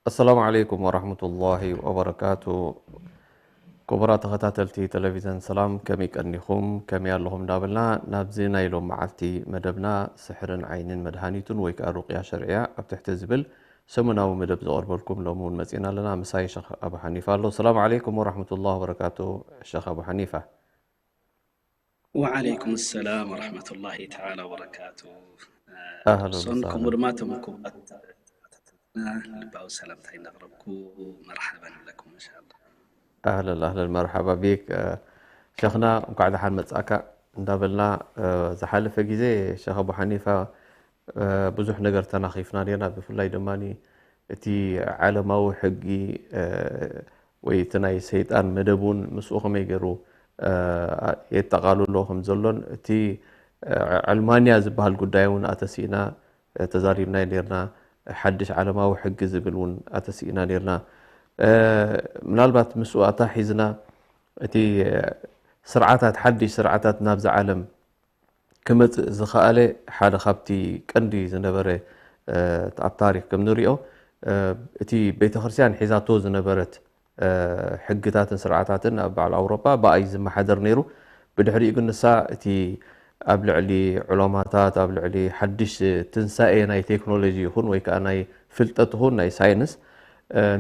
ኣሰላሙ ዓለይኩም ወራህመቱላሂ ወበረካቱ። ክቡራት ተኸታተልቲ ቴሌቪዝን ሰላም፣ ከመይ ቀኒኹም? ከመይ ኣለኹም? እንዳበልና ናብዚ ናይ ሎም መዓልቲ መደብና፣ ስሕርን ዓይንን መድሃኒቱን ወይ ከኣ ሩቅያ ሸርዕያ ኣብ ትሕቲ ዝብል ሰሙናዊ መደብ ዘቐርበልኩም ሎሚ እውን መጺእና ኣለና። ምሳይ ሸኽ ኣቡ ሓኒፋ ኣሎ። ሰላም ዓለይኩም ወራህመቱላሂ ወበረካቱ። ሸኽ ኣቡ ሓኒፋ። ወዓለይኩም ሰላም ወረሕመቱላሂ ተዓላ ወበረካቱ። ኣህለን ንሶን ወሰህለን። ከምኡ ድማ እቶም ክቡራት ተኸታተልትና ልባዊ ሰላምታይ እናቕረብኩ መርሓባ ንብለኩም እንሻላ። ኣህለን ኣህለን፣ መርሓባ ቢክ። ሸኽና፣ እንኳዕ ደሓን መጻእካ እንዳበልና፣ ዝሓለፈ ግዜ ሸኽ ኣቡ ሓኒፋ ብዙሕ ነገር ተናኺፍና ኔርና። ብፍላይ ድማ እቲ ዓለማዊ ሕጊ ወይ እቲ ናይ ሰይጣን መደብ እውን ምስኡ ከመይ ገይሩ የጠቓልሎ ከም ዘሎን፣ እቲ ዕልማንያ ዝበሃል ጉዳይ እውን ኣተሲእና ተዛሪብና ኔርና። ሓድሽ ዓለማዊ ሕጊ ዝብል እውን ኣተሲእና ኔርና። ምናልባት ምስኡ ኣታሒዝና እቲ ስርዓታት፣ ሓድሽ ስርዓታት ናብዛ ዓለም ክመጽእ ዝኸኣለ ሓደ ካብቲ ቀንዲ ዝነበረ፣ ኣብ ታሪኽ ከም ንሪኦ፣ እቲ ቤተክርስትያን ሒዛቶ ዝነበረት ሕግታትን ስርዓታትን ኣብ በዓል ኣውሮጳ ብኣይ ዝመሓደር ነይሩ። ብድሕሪኡ ግን ንሳ እቲ ኣብ ልዕሊ ዑለማታት፣ ኣብ ልዕሊ ሓድሽ ትንሳኤ ናይ ቴክኖሎጂ ይኹን ወይ ከኣ ናይ ፍልጠት ይኹን ናይ ሳይንስ፣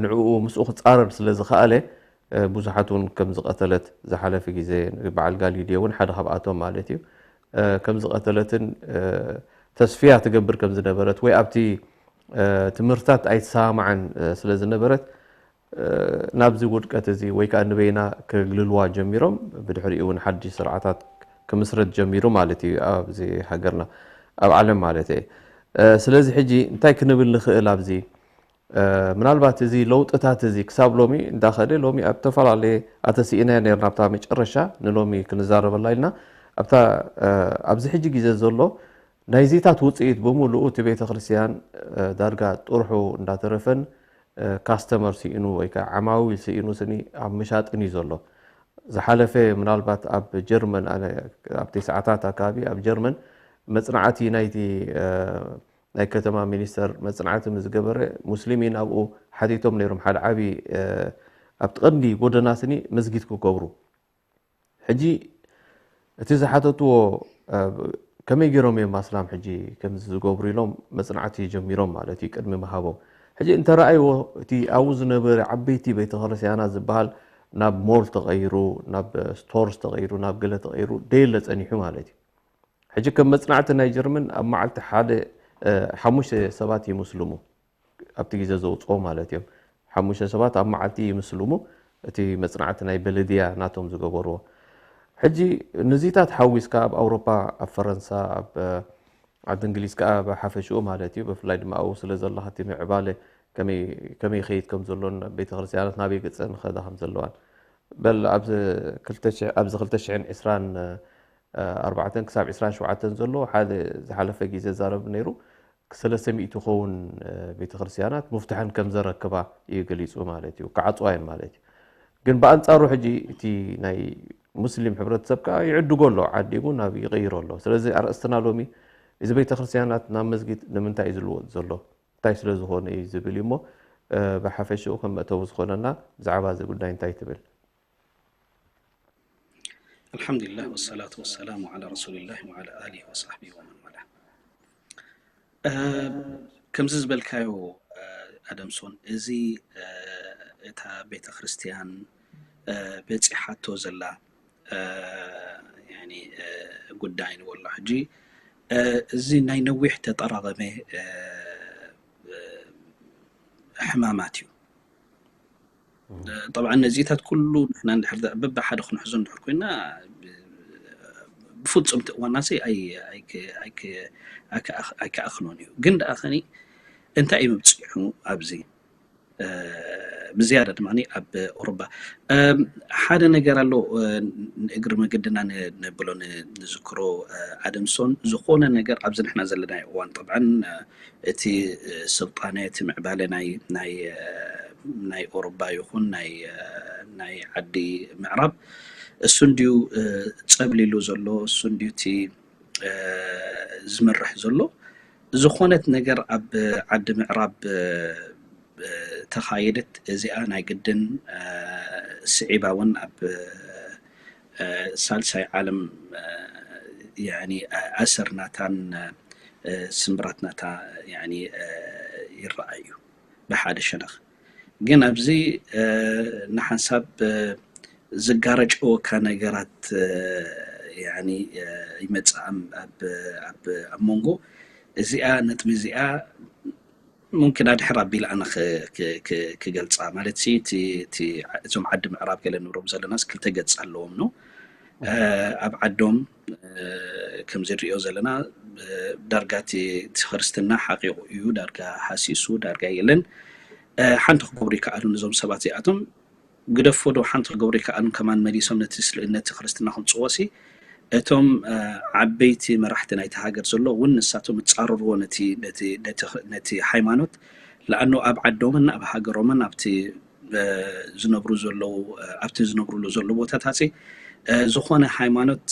ንዕኡ ምስኡ ክጻረር ስለ ዝኸኣለ፣ ብዙሓት እውን ከም ዝቐተለት ዝሓለፈ ግዜ፣ በዓል ጋሊልዮ እውን ሓደ ካብኣቶም ማለት እዩ፣ ከም ዝቐተለትን ተስፍያ ትገብር ከም ዝነበረት ወይ ኣብቲ ትምህርትታት ኣይትሰማማዕን ስለ ዝነበረት፣ ናብዚ ውድቀት እዚ ወይ ከኣ ንበይና ከግልልዋ ጀሚሮም፣ ብድሕሪኡ እውን ሓድሽ ስርዓታት ክምስረት ጀሚሩ ማለት እዩ ኣብዚ ሃገርና፣ ኣብ ዓለም ማለት እየ። ስለዚ ሕጂ እንታይ ክንብል ንኽእል ኣብዚ? ምናልባት እዚ ለውጥታት እዚ ክሳብ ሎሚ እንዳኸደ፣ ሎሚ ኣብ ዝተፈላለየ ኣተሲእናዮ ኔርና፣ ኣብታ መጨረሻ ንሎሚ ክንዛረበላ ኢልና፣ ኣብታ ኣብዚ ሕጂ ግዜ ዘሎ ናይዚታት ውጽኢት ብምሉኡ እቲ ቤተክርስትያን ዳርጋ ጥርሑ እንዳተረፈን ካስተመር ስኢኑ ወይ ከዓ ዓማዊል ስኢኑ ስኒ ኣብ ምሻጥን እዩ ዘሎ። ዝሓለፈ ምናልባት ኣብ ጀርመን፣ ኣነ ኣብ ተስዓታት ኣካባቢ ኣብ ጀርመን መጽናዕቲ ናይቲ ናይ ከተማ ሚኒስተር መጽናዕቲ ምስ ገበረ፣ ሙስሊሚን ኣብኡ ሓቲቶም ነይሮም ሓደ ዓቢ ኣብቲ ቀንዲ ጎደና ስኒ መስጊድ ክገብሩ። ሕጂ እቲ ዝሓተትዎ ከመይ ገይሮም እዮም ኣስላም ሕጂ ከምዚ ዝገብሩ ኢሎም መጽናዕቲ ጀሚሮም ማለት እዩ ቅድሚ ምሃቦም። ሕጂ እንተረኣይዎ እቲ ኣብኡ ዝነበረ ዓበይቲ ቤተክርስትያናት ዝበሃል ናብ ሞል ተቐይሩ፣ ናብ ስቶርስ ተቐይሩ፣ ናብ ገለ ተቐይሩ ደየለ ጸኒሑ ማለት እዩ። ሕጂ ከም መጽናዕቲ ናይ ጀርመን ኣብ መዓልቲ ሓደ ሓሙሽተ ሰባት ይምስልሙ። ኣብቲ ግዜ ዘውፅኦ ማለት እዮም። ሓሙሽተ ሰባት ኣብ መዓልቲ ይምስልሙ። እቲ መጽናዕቲ ናይ በለድያ ናቶም ዝገበርዎ። ሕጂ ንዚታት ሓዊስካ ኣብ ኣውሮፓ፣ ኣብ ፈረንሳ፣ ኣብ ዓዲ እንግሊዝ ከዓ ብሓፈሽኡ ማለት እዩ። ብፍላይ ድማ ኣብኡ ስለ ዘለኻ እቲ ምዕባለ ከመይ ይኸይድ ከም ዘሎን ቤተክርስትያናት ናበይ ገፀን ኸዳ ከም ዘለዋን በል ኣብዚ ክልተ ሽሕን ዕስራን ኣርባዕተን ክሳብ ዕስራን ሸውዓተን ዘሎ ሓደ ዝሓለፈ ግዜ ዛረብ ነይሩ። ሰለስተ ሚእቲ ክኸውን ቤተክርስትያናት ሙፍታሐን ከም ዘረክባ እዩ ገሊፁ ማለት እዩ። ክዓፅዋ እየን ማለት እዩ። ግን ብኣንፃሩ ሕጂ እቲ ናይ ሙስሊም ሕብረተሰብ ከዓ ይዕድጎ ኣሎ፣ ዓዲጉ ናብ ይቕይሮ ኣሎ። ስለዚ ኣርእስትና ሎሚ እዚ ቤተክርስትያናት ናብ መስጊድ ንምንታይ እዩ ዝልወጥ ዘሎ? እንታይ ስለ ዝኾነ እዩ ዝብል እዩ እሞ ብሓፈሽኡ ከም መእተዊ ዝኾነና ብዛዕባ እዚ ጉዳይ እንታይ ትብል? ኣልሓምዱሊላህ ወሰላቱ ወሰላሙ ዓላ ረሱሊላህ ወዓላ ኣሊሂ ወሳሕቢሂ ወመን ዋላ። ከምዚ ዝበልካዮ ኣደምሶን፣ እዚ እታ ቤተ ክርስትያን በፂሓቶ ዘላ ጉዳይ ንበሎ ሕጂ እዚ ናይ ነዊሕ ተጠራቐመ ሕማማት እዩ። ጠብዓ ነዚታት ኩሉ ንሕና እንድሕር በብሓደ ክንሕዞ እንድሕር ኮይና ብፍፁም ትእዋናሲ ኣይክኣኽሎን እዩ። ግን ደኣ ኸኒ እንታይ እዩ ምብፅሑ ኣብዚ ብዝያዳ ድማ ኣብ ኦሮባ ሓደ ነገር ኣሎ። ንእግሪ መገድና ንብሎ ንዝክሮ ኣደምሶን ዝኾነ ነገር ኣብዚ ንሕና ዘለና እዋን ጠብዓን እቲ ስልጣነ እቲ ምዕባለ ናይ ናይ ናይ ኦሮባ ይኹን ናይ ናይ ዓዲ ምዕራብ እሱ እንድዩ ጸብሊሉ ዘሎ፣ እሱ እንድዩ እቲ ዝመርሕ ዘሎ። ዝኾነት ነገር ኣብ ዓዲ ምዕራብ ተኻየደት እዚኣ ናይ ግድን ስዒባ እውን ኣብ ሳልሳይ ዓለም ኣሰር ናታን ስምብራት ናታ ይረኣዩ ብሓደ ሸነኽ። ግን ኣብዚ ንሓንሳብ ዝጋረጨወካ ነገራት ይመፅእ ኣብ መንጎ እዚኣ ነጥቢ እዚኣ ሙምኪን ኣድሕር ኣቢለ ኣነ ክገልፃ ማለት እዞም ዓዲ ምዕራብ ገለ ንብሎም ዘለናስ ክልተ ገፅ ኣለዎም ነው። ኣብ ዓዶም ከምዚ ንሪኦ ዘለና ዳርጋ እቲ ክርስትና ሓቂቑ እዩ፣ ዳርጋ ሃሲሱ ዳርጋ የለን። ሓንቲ ክገብሩ ይከኣሉ ነዞም ሰባት እዚኣቶም ግደፎ ዶ ሓንቲ ክገብሩ ይከኣሉ ከማን መሊሶም ነቲ ስልእነት ክርስትና ከምፅዎ ሲ እቶም ዓበይቲ መራሕቲ ናይቲ ሃገር ዘሎ እውን ንሳቶም ይፃረርዎ ነቲ ሃይማኖት። ለኣኑ ኣብ ዓዶምን ኣብ ሃገሮምን ኣብቲ ዝነብሩ ዘለዉ ኣብቲ ዝነብሩሉ ዘሎ ቦታታት ዝኾነ ሃይማኖት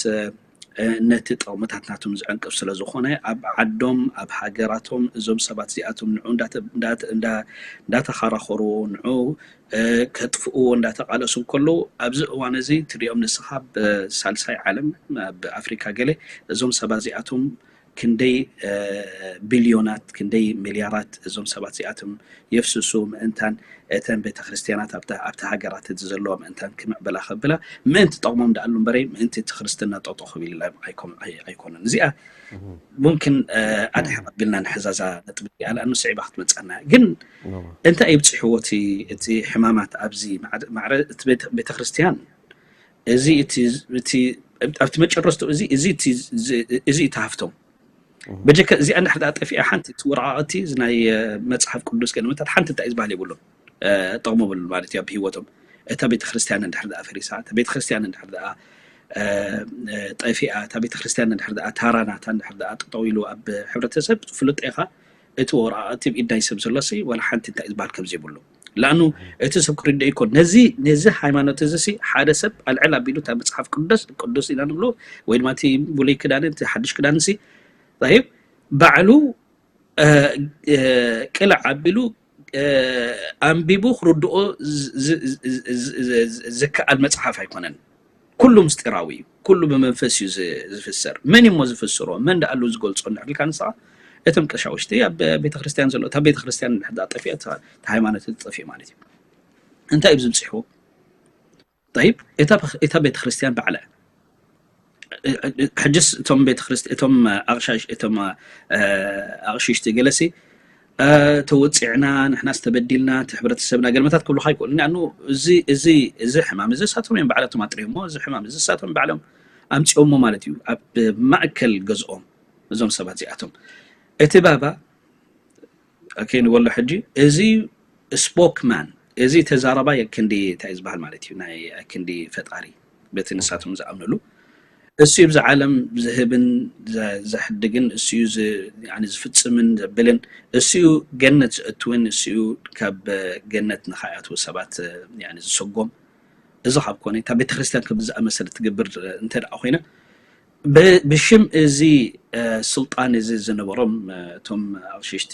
ነቲ ጥቕምታት ናቶም ዝዕንቅፍ ስለ ዝኾነ ኣብ ዓዶም ኣብ ሃገራቶም እዞም ሰባት እዚኣቶም ንዑ እንዳተኻራኸርዎ ንዑ ከጥፍእዎ እንዳተቃለሱ ከለዉ ኣብዚ እዋን እዚ ትሪኦም ንስኻ ብሳልሳይ ዓለም ኣብ ኣፍሪካ ገለ እዞም ሰባት እዚኣቶም ክንደይ ቢልዮናት ክንደይ ሚልያራት እዞም ሰባት እዚኣቶም የፍስሱ ምእንታን እተን ቤተክርስትያናት ኣብቲ ሃገራት እቲ ዘለዋ ምእንታን ክምዕበላ ከብላ ምእንቲ ጠቕሞም ደኣሉ እምበረይ ምእንቲ እቲ ክርስትና ጠጦ ክብል ኣይኮኑን። እዚኣ ሙምኪን ኣድሕር ኣቢልና ንሕዛዛ ነጥቢ እዚኣ ለኣኑ ስዒባ ክትመፀና ግን እንታይ ይብፅሕዎ እቲ ሕማማት ኣብዚ ማዕረ እቲ ቤተክርስትያን እዚ ኣብቲ መጨረስቱ እዚ እዚ እቲ ሃፍቶም በጀከ እዚኣ እንድሕር ደኣ ጠፊኣ ሓንቲ እቲ ወረቃቅቲ እዚ ናይ መፅሓፍ ቅዱስ ገለ መታት ሓንቲ እንታይ ዝበሃል የብሉን ጠቕሙ ብሉ ማለት እዩ ኣብ ህይወቶም እታ ቤተክርስትያን እንድሕር ደኣ ፈሪሳ እታ ቤተክርስትያን እንድሕር ደኣ ጠፊኣ እታ ቤተክርስትያን እንድሕር ደኣ ታራናታ እንድሕር ደኣ ጠጠው ኢሉ ኣብ ሕብረተሰብ ፍሉጥ ኢኻ እቲ ወረቃቅቲ ብኢድ ናይ ሰብ ዘሎ ሲ ዋላ ሓንቲ እንታይ ዝበሃል ከም ዘይብሉ ለኣኑ እቲ ሰብ ክርድኦ ይኮን ነዚ ነዚ ሃይማኖት እዚ ሲ ሓደ ሰብ ኣልዕል ኣቢሉ እታ መፅሓፍ ቅዱስ ቅዱስ ኢና ንብሎ ወይ ድማ እቲ ብሉይ ክዳንን እቲ ሓድሽ ክዳንን ሲ ይብ ባዕሉ ቅልዕ ኣቢሉ ኣንቢቡ ክርድኦ ዝከኣል መፅሓፍ ኣይኮነን። ኩሉ ምስጢራዊ እዩ። ኩሉ ብመንፈስ እዩ ዝፍሰር። መን እሞ ዝፍስሮ? መን ደኣሉ ዝገልፆ እንድሕር ኢልካ ንስኻ እቶም ቀሻውሽቲ ኣብ ቤተክርስትያን ዘሎ እታ ቤተክርስትያን እንድሕር ጠፊኦ እታ ሃይማኖት ጠፊኡ ማለት እዩ። እንታይ እዩ ዝብፅሕዎ? ጠይብ እታ ቤተክርስትያን ባዕላ ሕጅስ እቶም ቤተክርስት እቶም ኣቕሻሽ እቶም ኣቕሽሽቲ ገለሲ ተወፂዕና ንሕና ዝተበዲልና እቲ ሕብረተሰብና ገልመታት ክብሉካ ይክእሉ ኒኣኑ እዚ እዚ እዚ ሕማም እዚ እሳቶም እዮም ባዕላቶም ኣጥሪሞ እዚ ሕማም እዚ እሳቶም ባዕሎም ኣምፅኦሞ ማለት እዩ ኣብ ማእከል ገዝኦም እዞም ሰባት እዚኣቶም እቲ ባባ ንበሎ ሕጂ እዚ ስፖክማን እዚ ተዛረባይ ክንዲ እንታይ ዝበሃል ማለት እዩ ናይ ክንዲ ፈጣሪ በቲ ንሳቶም ዝኣምንሉ እሱ እዩ ብዚ ዓለም ዝህብን ዘሕድግን እሱ እዩ ዝፍፅምን ዘብልን እሱ እዩ ገነት ዘእትውን እሱ እዩ ካብ ገነት ንካይኣትዉ ሰባት ዝሰጎም እዚ ካብ ኮነ እታ ቤተክርስትያን ከም ዝኣመሰለ ትገብር እንተ ደኣ ኮይና ብሽም እዚ ስልጣን እዚ ዝነበሮም እቶም ኣቕሽሽቲ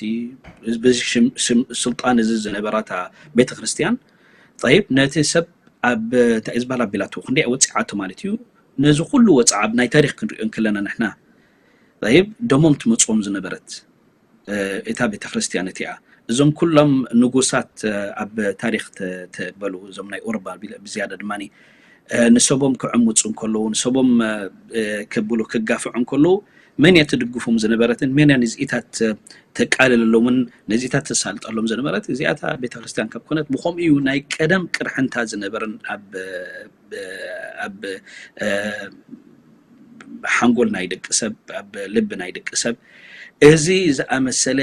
ስልጣን እዚ ዝነበራ እታ ቤተክርስትያን ጠይብ ነቲ ሰብ ኣብ እንታይ ዝበሃል ኣቢላቱ ክንደይ ወፂዓቱ ማለት እዩ ነዚ ኩሉ ወፃዓ ኣብ ናይ ታሪክ ክንሪኦ እንከለና ንሕና ይብ ደሞም ትመፅኦም ዝነበረት እታ ቤተክርስትያን እቲኣ እዞም ኩሎም ንጉሳት ኣብ ታሪክ ተበሉ እዞም ናይ ኦሮባ ብዝያዳ ድማ ንሰቦም ክዕምፁ እንከለዉ ንሰቦም ከብሉ ክጋፍዑ እንከለዉ መን እያ ትድግፎም ዝነበረትን መን እያ ነዚኢታት ተቃልለሎምን ነዚኢታት ተሳልጠሎም ዝነበረት? እዚኣታ ቤተክርስትያን ካብ ኮነት፣ ብኸምኡ እዩ ናይ ቀደም ቅርሕንታ ዝነበረን ኣብ ኣብ ሓንጎል ናይ ደቂ ሰብ፣ ኣብ ልቢ ናይ ደቂ ሰብ እዚ ዝኣመሰለ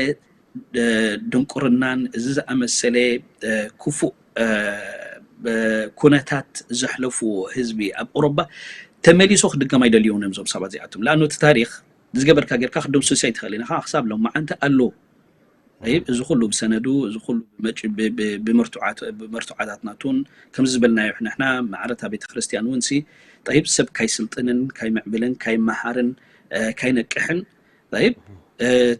ድንቁርናን እዚ ዝኣመሰለ ክፉእ ኩነታት ዘሕለፍዎ ህዝቢ ኣብ ኦሮባ ተመሊሶ ክድገም ኣይደልዮን እዮም እዞም ሰባት እዚኣቶም። ለኣኑ እቲ ታሪክ ዝገበርካ ጌርካ ክድምስሶ ኣይትኽእልን ኢኻ። ክሳብ ሎማዓንቲ ኣሎ። እዚ ኩሉ ብሰነዱ፣ እዚ ኩሉ ብመርቱዓታትናቱን ከምዚ ዝበልናዮ ንሕና ማዕረታ ቤተክርስትያን እውን ሲ ጠይብ ሰብ ካይስልጥንን ካይምዕብልን ካይመሃርን ካይነቅሕን ጠይብ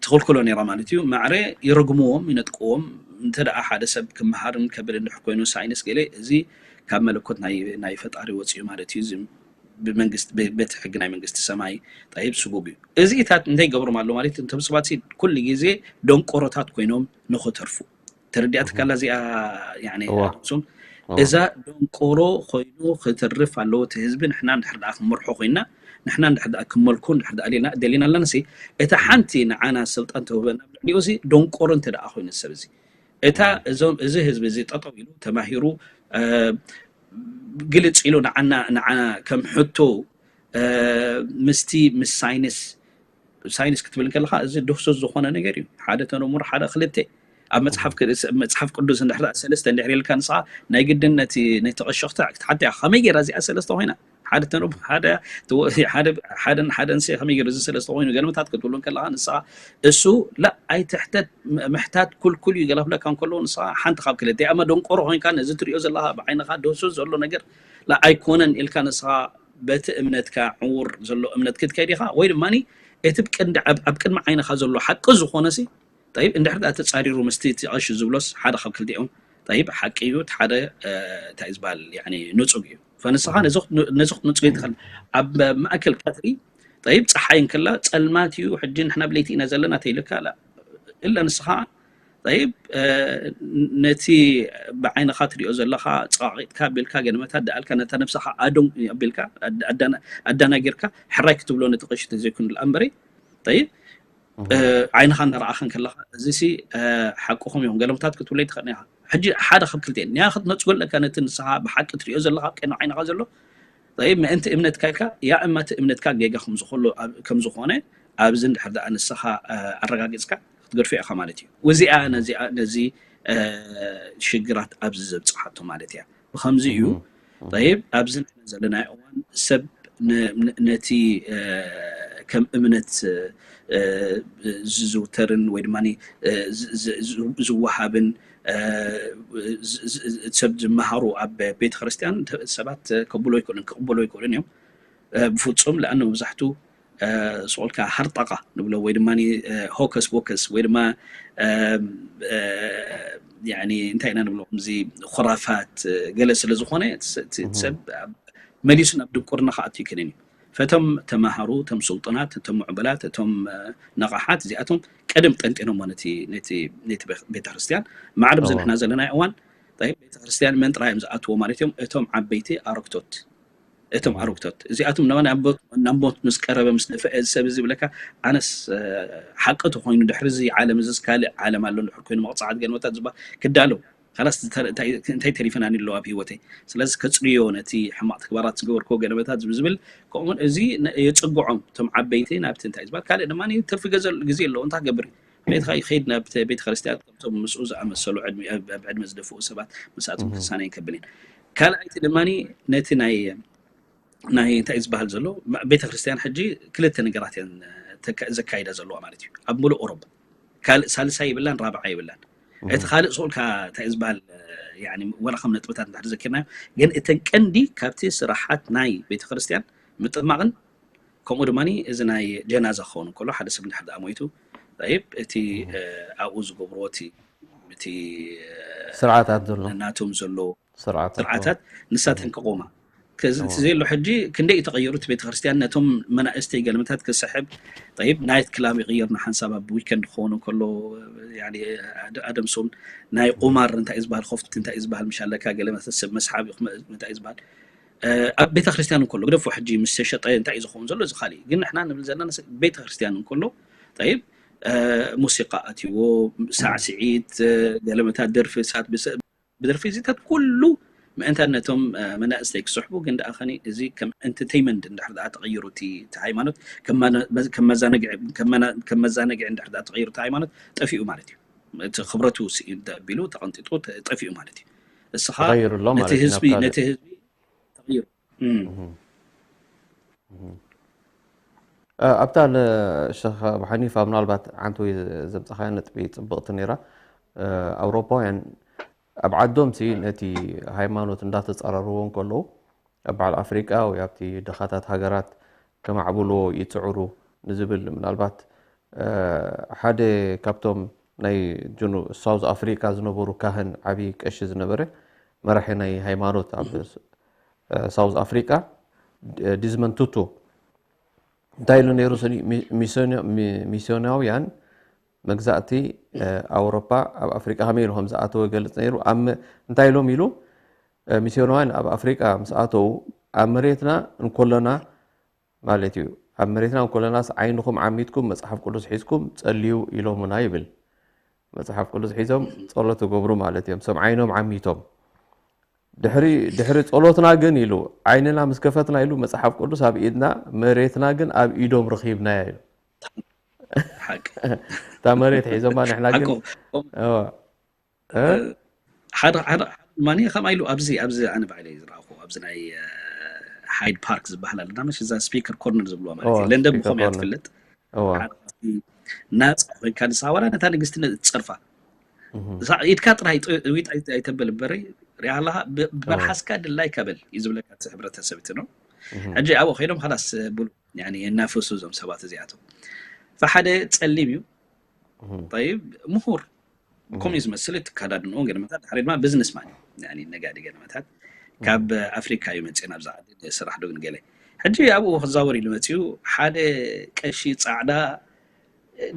ትኽልክሎ ነይራ ማለት እዩ። ማዕረ ይረግምዎም፣ ይነጥቅዎም። እንተ ደኣ ሓደ ሰብ ክመሃርን ከብል እንድሕር ኮይኑ ሳይንስ ገለ እዚ ካብ መለኮት ናይ ናይ ፈጣሪ ወፂኡ ማለት እዩ። እዚ ብመንግስቲ በቲ ሕጊ ናይ መንግስቲ ሰማይ ጠይብ ስጉግ እዩ። እዚኢታት እንታይ ይገብሮም ኣሎ ማለት እዩ? እቶም ሰባት ኩሉ ግዜ ደንቆሮታት ኮይኖም ንኽተርፉ ተረዲኣትካ ኣላ እዚኣ ያኔ እዋ ኣክሱም እዋ እዛ ደንቆሮ ኮይኑ ክትርፍ ኣለዎ እቲ ህዝቢ። ንሕና እንድሕር ደኣ ክንመርሖ ኮይና ንሕና እንድሕር ደኣ ክመልኩ እንድሕር ደኣ ደሊና ደሊና ኣለና ሲ እታ ሓንቲ ንዓና ስልጣን ተውህበና ኣብ ልዕሊኡ ሲ ደንቆሮ እንተ ደኣ ኮይኑ ሰብ እዚ እታ እዞም እዚ ህዝቢ እዚ ጠጠው ኢሉ ተማሂሩ ግልፅ ኢሉ ንዓና ንዓና ከም ሕቶ ምስቲ ምስ ሳይንስ ሳይንስ ክትብል ከለካ እዚ ድህሱስ ዝኮነ ነገር እዩ። ሓደ ተነሙር ሓደ ክልተ ኣብ መፅሓፍ መፅሓፍ ቅዱስ እንድሕር ሰለስተ እንድሕር ኢልካ ንስኻ ናይ ግድን ነቲ ነቲ ቀሸኽታ ክትሓት ኢኻ። ከመይ ገይራ እዚኣ ሰለስተ ኮይና ሓደ ተነሙር ሓደ ሓደን ሓደን ከመይ ገይሩ እዚ ሰለስተ ኮይኑ ገልምታት ክትብሉ ከለካ ንስኻ እሱ ላ ኣይትሕተት ምሕታት ኩልኩል እዩ ገላ ክብለካ እንከሎ ንስኻ ሓንቲ ካብ ክልተ ኣማ ደንቆሮ ኮይንካ ነዚ ትሪኦ ዘለካ ብዓይንካ ድህሱስ ዘሎ ነገር ላ ኣይኮነን ኢልካ ንስኻ በቲ እምነትካ ዕውር ዘሎ እምነት ክትከይድ ኢኻ ወይ ድማ እቲ ብቅንዲ ኣብ ቅድሚ ዓይንኻ ዘሎ ሓቂ ዝኾነ ሲ ጠይብ እንድሕር ደኣ ተፃሪሩ ምስቲ እቲ ቀሺ ዝብሎስ ሓደ ካብ ክልቲኦም ጠይብ ሓቂ እዩ እቲ ሓደ እንታይ ዝበሃል ንፁግ እዩ ፈንስኻ ነዚ ክትንፁግ ይትኽእል ኣብ ማእከል ቀትሪ ጠይብ ፀሓይ እንክላ ፀልማት እዩ ሕጂ ንሕና ብለይቲ ኢና ዘለና ተይልካ እላ ንስኻ ጠይብ ነቲ ብዓይንኻ ትሪኦ ዘለኻ ፀቓቒጥካ ኣቢልካ ገለ መታት ደኣልካ ነታ ነብስኻ ኣዶም ኣቢልካ ኣዳናጊርካ ሕራይ ክትብሎ ነቲ ቀሺ ተዘይኮነ ደኣ እምበረይ ጠይብ ዓይንኻ እናረኣኸን ከለኻ እዚ ሲ ሓቅኹም እዮም ገለምታት ክትብለይ ትኽእል ኢኻ ሕጂ ሓደ ካብ ክልቲኤን ንያ ክትነፅጎ ኣለካ ነቲ ንስኻ ብሓቂ ትሪኦ ዘለኻ ኣብ ቅድሚ ዓይንኻ ዘሎ ምእንቲ እምነትካ ኢልካ ያ እማ እቲ እምነትካ ጌጋ ከም ዝኾነ ኣብዚ እንድሕር ደኣ ንስኻ ኣረጋጊፅካ ክትገድፎ ኢኻ ማለት እዩ። እዚኣ ነዚኣ ነዚ ሽግራት ኣብዚ ዘብፅሓቶ ማለት እያ። ብከምዚ እዩ ጠይብ ኣብዚ ንሕና ዘለናዮ እዋን ሰብ ነቲ ከም እምነት ዝዝውተርን ወይ ድማ ዝወሃብን ሰብ ዝመሃሩ ኣብ ቤተ ክርስቲያን ሰባት ከብሎ ይክእሉን ክቅበሎ ይክእሉን እዮም ብፍፁም ለኣነ መብዛሕቱ ስቁልካ ሃርጣቃ ንብሎ ወይ ድማ ሆከስ ቦከስ ወይ ድማ እንታይ ኢና ንብሎ ከምዚ ኩራፋት ገለ ስለ ዝኾነ ሰብ መሊሱ ናብ ድንቁርና ክኣቱ ይክእልን እዩ ፈቶም ተማሃሩ እቶም ስልጡናት እቶም ምዕቡላት እቶም ነቃሓት እዚኣቶም ቀደም ጠንጢኖሞ ነቲ ቤተክርስትያን ማዕረ ብዚ ንሕና ዘለና እዋን ቤተክርስትያን መን ጥራይ እዮም ዝኣትዎ ማለት እዮም እቶም ዓበይቲ ኣረግቶት እቶም ኣረግቶት እዚኣቶም ነመን ኣቦት ምስ ቀረበ ምስ ደፈአ እዚ ሰብ እዚ ይብለካ ኣነስ ሓቂ ተኮይኑ ድሕሪ እዚ ዓለም እዚ ካልእ ዓለም ኣሎ ድሕር ኮይኑ መቕፃዓት ገለመታት ዝባ ክዳለው ካላስ እንታይ ተሪፈናኒ ኣለዎ ኣብ ህይወተይ ስለዚ ከፅርዮ ነቲ ሕማቅ ተግባራት ዝገበርክዎ ገለመታት ዝብል ከምኡውን እዚ የፅግዖም እቶም ዓበይቲ ናብቲ እንታይ ዝበሃል ካልእ ድማ ትርፊ ግዜ ኣለዎ እንታይ ክገብር እዩ ቤትካ ይኸይድ ናብ ቤተክርስትያን ከምቶም ምስኡ ዝኣመሰሉ ኣብ ዕድመ ዝደፍኡ ሰባት ምስኣቶም ክሳነ ይከብል እየን ካልኣይቲ ድማ ነቲ ናይ ናይ እንታይ ዝበሃል ዘሎ ቤተክርስትያን ሕጂ ክልተ ነገራት እየን ዘካይዳ ዘለዋ ማለት እዩ ኣብ ሙሉእ ኦሮባ ካልእ ሳልሳ ይብላን ራብዓ ይብላን እቲ ካልእ ስቁልካ እንታይ ዝበሃል ወላ ከም ነጥብታት እንድሕር ዘኪርናዮ ግን እተን ቀንዲ ካብቲ ስራሓት ናይ ቤተክርስትያን ምጥማቕን ከምኡ ድማ እዚ ናይ ጀናዛ ክኸውን እንከሎ ሓደ ሰብ እንድሕር ደኣ ሞይቱ ጠይብ እቲ ኣብኡ ዝገብርዎ እቲ እቲ ስርዓታት ዘሎ ናቶም ዘሎ ስርዓታት ስርዓታት ንሳተን ክቆማ ከዚ ዘሎ ሕጂ ክንደይ እዩ ተቐይሩ እቲ ቤተክርስትያን ነቶም መናእስተይ ገለመታት ክስሕብ ጠይብ ናይት ክላብ ይቕይር ንሓንሳብ ኣብ ዊከንድ ክኸውን እንከሎ ኣደምሶም ናይ ቁማር እንታይ ዝበሃል ኮፍት እንታይ ዝበሃል ምሽ ኣለካ ገለመታት ሰብ መስሓብ እንታይ ዝበሃል ኣብ ቤተክርስትያን እንከሎ ግደፎ ሕጂ ምስ ተሸጠ እንታይ እዩ ዝኸውን ዘሎ እዚ ካሊእ ግን ንሕና ንብል ዘለና ቤተክርስትያን እንከሎ ጠይብ ሙሲቃ ኣትዎ ሳዕስዒት ገለመታት ደርፊ ሳት ብደርፊ ዚታት ኩሉ ምእንታን ነቶም መናእስተይ ክስሕቡ ግን ደኣ ኸኒ እዚ ከም entertainment እንድሕር ደኣ ተቐይሩ እቲ ሃይማኖት ከም መዛነግዒ እንድሕር ደኣ ተቐይሩ እቲ ሃይማኖት ጠፊኡ ማለት እዩ እቲ ክብረቱ ስኢን ቢሉ ተቐንጢጡ ጠፊኡ ማለት እዩ እስኻ ነቲ ህዝቢ ነቲ ህዝቢ ተቐይሩ ኣብታ ንሸኻ ብሓኒፋ ምናልባት ሓንቲ ወይ ዘምፀኻያ ነጥቢ ፅብቕቲ ነይራ ኣውሮፓውያን ኣብ ዓዶም ሲ ነቲ ሃይማኖት እንዳተፃረርዎ እንከለዉ ኣብ በዓል ኣፍሪቃ ወይ ኣብቲ ድኻታት ሃገራት ከማዕብልዎ ይፅዕሩ ንዝብል ምናልባት ሓደ ካብቶም ናይ ሳውዝ ኣፍሪቃ ዝነበሩ ካህን ዓብዪ ቀሺ ዝነበረ መራሒ ናይ ሃይማኖት ኣብ ሳውዝ ኣፍሪቃ ዲዝመንድ ቱቱ እንታይ ኢሉ ነይሩ ሚስዮናውያን መግዛእቲ ኣውሮፓ ኣብ ኣፍሪቃ ከመይ ኢሉ ከም ዝኣተወ ይገልፅ ነይሩ እንታይ ኢሎም ኢሉ ሚስዮናውያን ኣብ ኣፍሪቃ ምስ ኣተዉ ኣብ መሬትና እንኮለና ማለት እዩ ኣብ መሬትና እንኮለናስ ዓይንኹም ዓሚትኩም መፅሓፍ ቅዱስ ሒዝኩም ፀልዩ ኢሎምና ይብል መፅሓፍ ቅዱስ ሒዞም ፀሎት ትገብሩ ማለት እዮም ሰብ ዓይኖም ዓሚቶም ድሕሪ ድሕሪ ፀሎትና ግን ኢሉ ዓይንና ምስ ከፈትና ኢሉ መፅሓፍ ቅዱስ ኣብ ኢድና መሬትና ግን ኣብ ኢዶም ረኺብናያ ኢሉ እታ መሬት ሒዞማ ንሕና ግን ሓደ ሓደ ማኒ ከም ኢሉ ኣብዚ ኣብዚ ኣነ ባዕለ ዝረኣኹ ኣብዚ ናይ ሃይድ ፓርክ ዝበሃል ኣለና መሽ እዛ ስፒከር ኮርነር ዝብልዋ ማለት እዩ ለንደን ብኸም እያ ትፍለጥ ናፃ ኮይንካ ንሳ ዋላ ነታ ንግስቲ ፀርፋ ኢድካ ጥራይ ዊጥ ኣይተበል በረ ሪኣለኻ ብመልሓስካ ድላይካ በል እዩ ዝብለካ እቲ ሕብረተሰብ እቲ ነው ሕጂ ኣብኡ ከይዶም ካላስ ብሉ የናፍሱ እዞም ሰባት እዚኣቶም ፈሓደ ፀሊም እዩ ይብ ምሁር ከምኡ ዝመስል ትከዳድንኦ ገለመታት ድሕሪ ድማ ቢዝነስ ማን እዩ ነጋዲ ገለመታት ካብ ኣፍሪካ እዩ መፅኡ ናብዛ ዓዲ ስራሕ ዶ ግን ገለ ሕጂ ኣብኡ ክዛወር ኢሉ መፅኡ ሓደ ቀሺ ፃዕዳ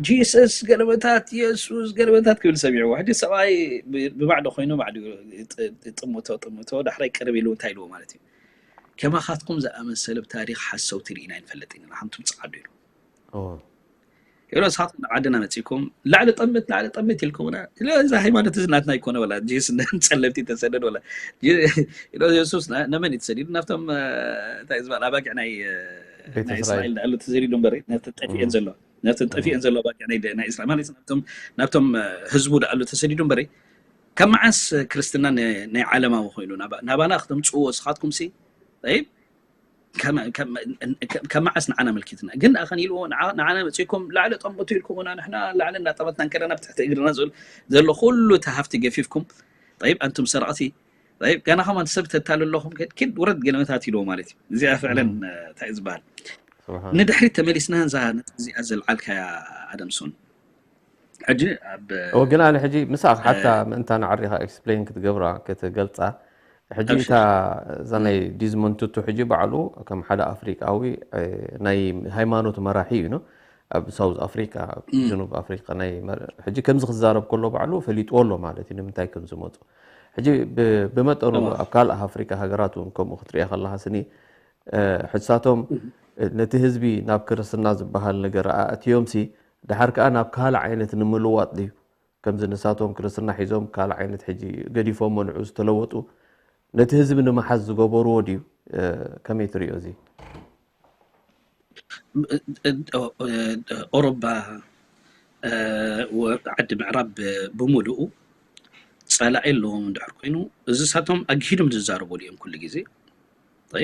ጂሰስ ገለመታት የሱስ ገለመታት ክብል ሰሚዕዎ ሕጂ ሰብኣይ ብባዕዶ ኮይኑ ባዕዱ ጥምቶ ጥምቶ ዳሕራይ ቅርብ ኢሉ እንታይ ኢልዎ ማለት እዩ ከማኻትኩም ዝኣመሰለ ብታሪክ ሓሰውቲ ርኢና ይንፈልጥ ኢና ሓንቱም ፃዓዱ ኢሉ ይብሎ ንስኻትኩም ናብ ዓድና መፂኩም ላዕሊ ጠምት ላዕሊ ጠምት ኢልኩምና እዛ ሃይማኖት እዚ ናትና ይኮነ ወላ ጂስ ጸለምቲ ተሰደድ ወላ የሱስ ነመን እዩ ተሰዲዱ ናብቶም እንታይ ዝበሃል ኣባጊዕ ናይ ናይ እስራኤል ዳኣሉ ተሰዲዱ እምበር ጠፊኤን ዘሎ ነቲ ጠፊኤን ዘሎ ባቂ ናይ ናይ እስራኤል ማለት ናብቶም ናብቶም ህዝቡ ዳኣሉ ተሰዲዱ እምበሪ ካብ መዓስ ክርስትና ናይ ዓለማዊ ኮይኑ ናባና ክተምፅዎ ስኻትኩም ሲ ይብ ካብ መዓስ ንዓና መልኪትና ግን ኣኸን ኢልዎ ንዓና መፅኩም ላዕሊ ጠምቱ ኢልኩምና ንሕና ላዕሊ እናጠመትና ከለና ብትሕቲ እግርና ዘሎ ኩሉ እቲ ሃፍቲ ገፊፍኩም ይብ ኣንቱም ሰረቕቲ ይብ ገና ከማን ሰብ ተታሉ ኣለኹም ኪድ ውረድ ገለመታት ኢልዎ ማለት እዩ እዚኣ ፍዕለን እንታይ ዝበሃል ንድሕሪት ተመሊስና እዛ ነጥቢ እዚኣ ዘልዓልካያ ኣደምሶን ሕጂ ኣብ እወ ግን ኣነ ሕጂ ምሳኽ ሓታ ምእንታ ንዓሪኻ ኤክስፕሌን ክትገብራ ክትገልፃ ሕጂ እታ እዛ ናይ ዲዝሞንድ ቱቱ ሕጂ ባዕሉ ከም ሓደ ኣፍሪቃዊ ናይ ሃይማኖት መራሒ እዩ ኣብ ሳውዝ ኣፍሪካ ጀኑብ ኣፍሪካ ናይ ሕጂ ከምዚ ክዛረብ ከሎ ባዕሉ ፈሊጥዎ ኣሎ ማለት እዩ ንምንታይ ከም ዝመፁ ሕጂ ብመጠኑ ኣብ ካልእ ኣፍሪካ ሃገራት እውን ከምኡ ክትሪኦ ከለካ ስኒ ሕሳቶም ነቲ ህዝቢ ናብ ክርስትና ዝበሃል ነገር ኣእትዮም ሲ ድሓር ከዓ ናብ ካልእ ዓይነት ንምልዋጥ ድዩ ከምዚ ንሳቶም ክርስትና ሒዞም ካልእ ዓይነት ሕጂ ገዲፎሞ ንዑ ዝተለወጡ ነቲ ህዝቢ ንምሓዝ ዝገበርዎ ድዩ ከመይ ትሪኦ እዚ ኦሮባ ዓዲ ምዕራብ ብምሉኡ ፀላኢ ኣለዎም እንድሕር ኮይኑ እዚ ሳቶም ኣግሂዶም ዝዛረበሉ እዮም ኩሉ ግዜ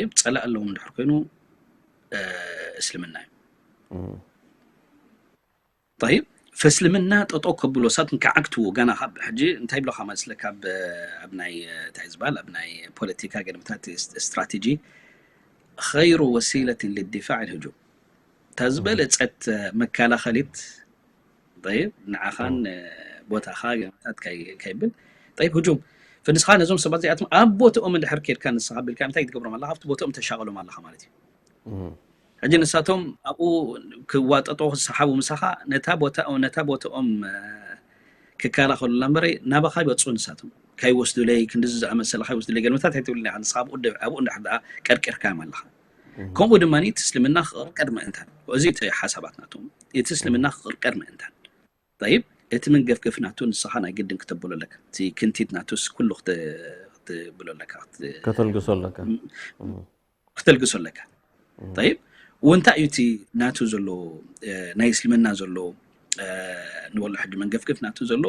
ይብ ፀላኢ ኣለዎም እንድሕር ኮይኑ እስልምና እዩ ይብ ፈእስልምና ጠጠው ከብሎ ሳቶም ክዓግትዎ ገና ካብ ሕጂ እንታይ ብለካ መስለካ ኣብ ናይ እንታይ ዝበሃል ኣብ ናይ ፖለቲካ ገለመታት ስትራቴጂ ኸይሩ ወሲለትን ልድፋዕ ልህጁም እታ ዝበለፀት መከላኸሊት ይብ ንዓኻን ቦታኻ ገለመታት ከይብል ይብ ህጁም ፍንስኻ ነዞም ሰባት እዚኣቶም ኣብ ቦትኦም እንድሕር ኬድካ ንስኻ ቢልካ እንታይ ትገብሮም ኣለካ ኣብቲ ቦትኦም ተሻቐሎም ኣለካ ማለት እዩ ሕጂ ንሳቶም ኣብኡ ክዋጠጦ ክሰሓቡ ምሳኻ ነታ ቦታኦም ነታ ቦታኦም ክከላኸሉላ እምበረ ናባኻ ይበፅኡ ንሳቶም ከይወስዱለይ፣ ክንድዚ ዝኣመሰለ ከይወስዱለይ፣ ገለመታት ኣይትብልን ኢኻ። ንስኻ ኣብኡ ደ-፣ ኣብኡ እንድሕር ደኣ ቀርቂርካዮም ኣለኻ። ከምኡ ድማ እቲ እስልምና ክቕርቀር ምእንታን፣ እዚ እቲ ሓሳባት ናቶም፣ እቲ እስልምና ክቕርቀር ምእንታን። ጠይብ፣ እቲ መንገፍገፍ ናቱ ንስኻ ናይ ግድን ክተብሎ ኣለካ። እቲ ክንቲት ናቱስ ኩሉ ክተ-፣ ክትብሎ ኣለካ። ክት-፣ ከተልግሶ ኣለካ። ክተልግሶ ኣለካ። ጠይብ፣ ወንታ እዩ እቲ ናቱ ዘሎ፣ እ፣ ናይ እስልምና ዘሎ፣ እ፣ ንበሎ ሕጂ መንገፍገፍ ናቱ ዘሎ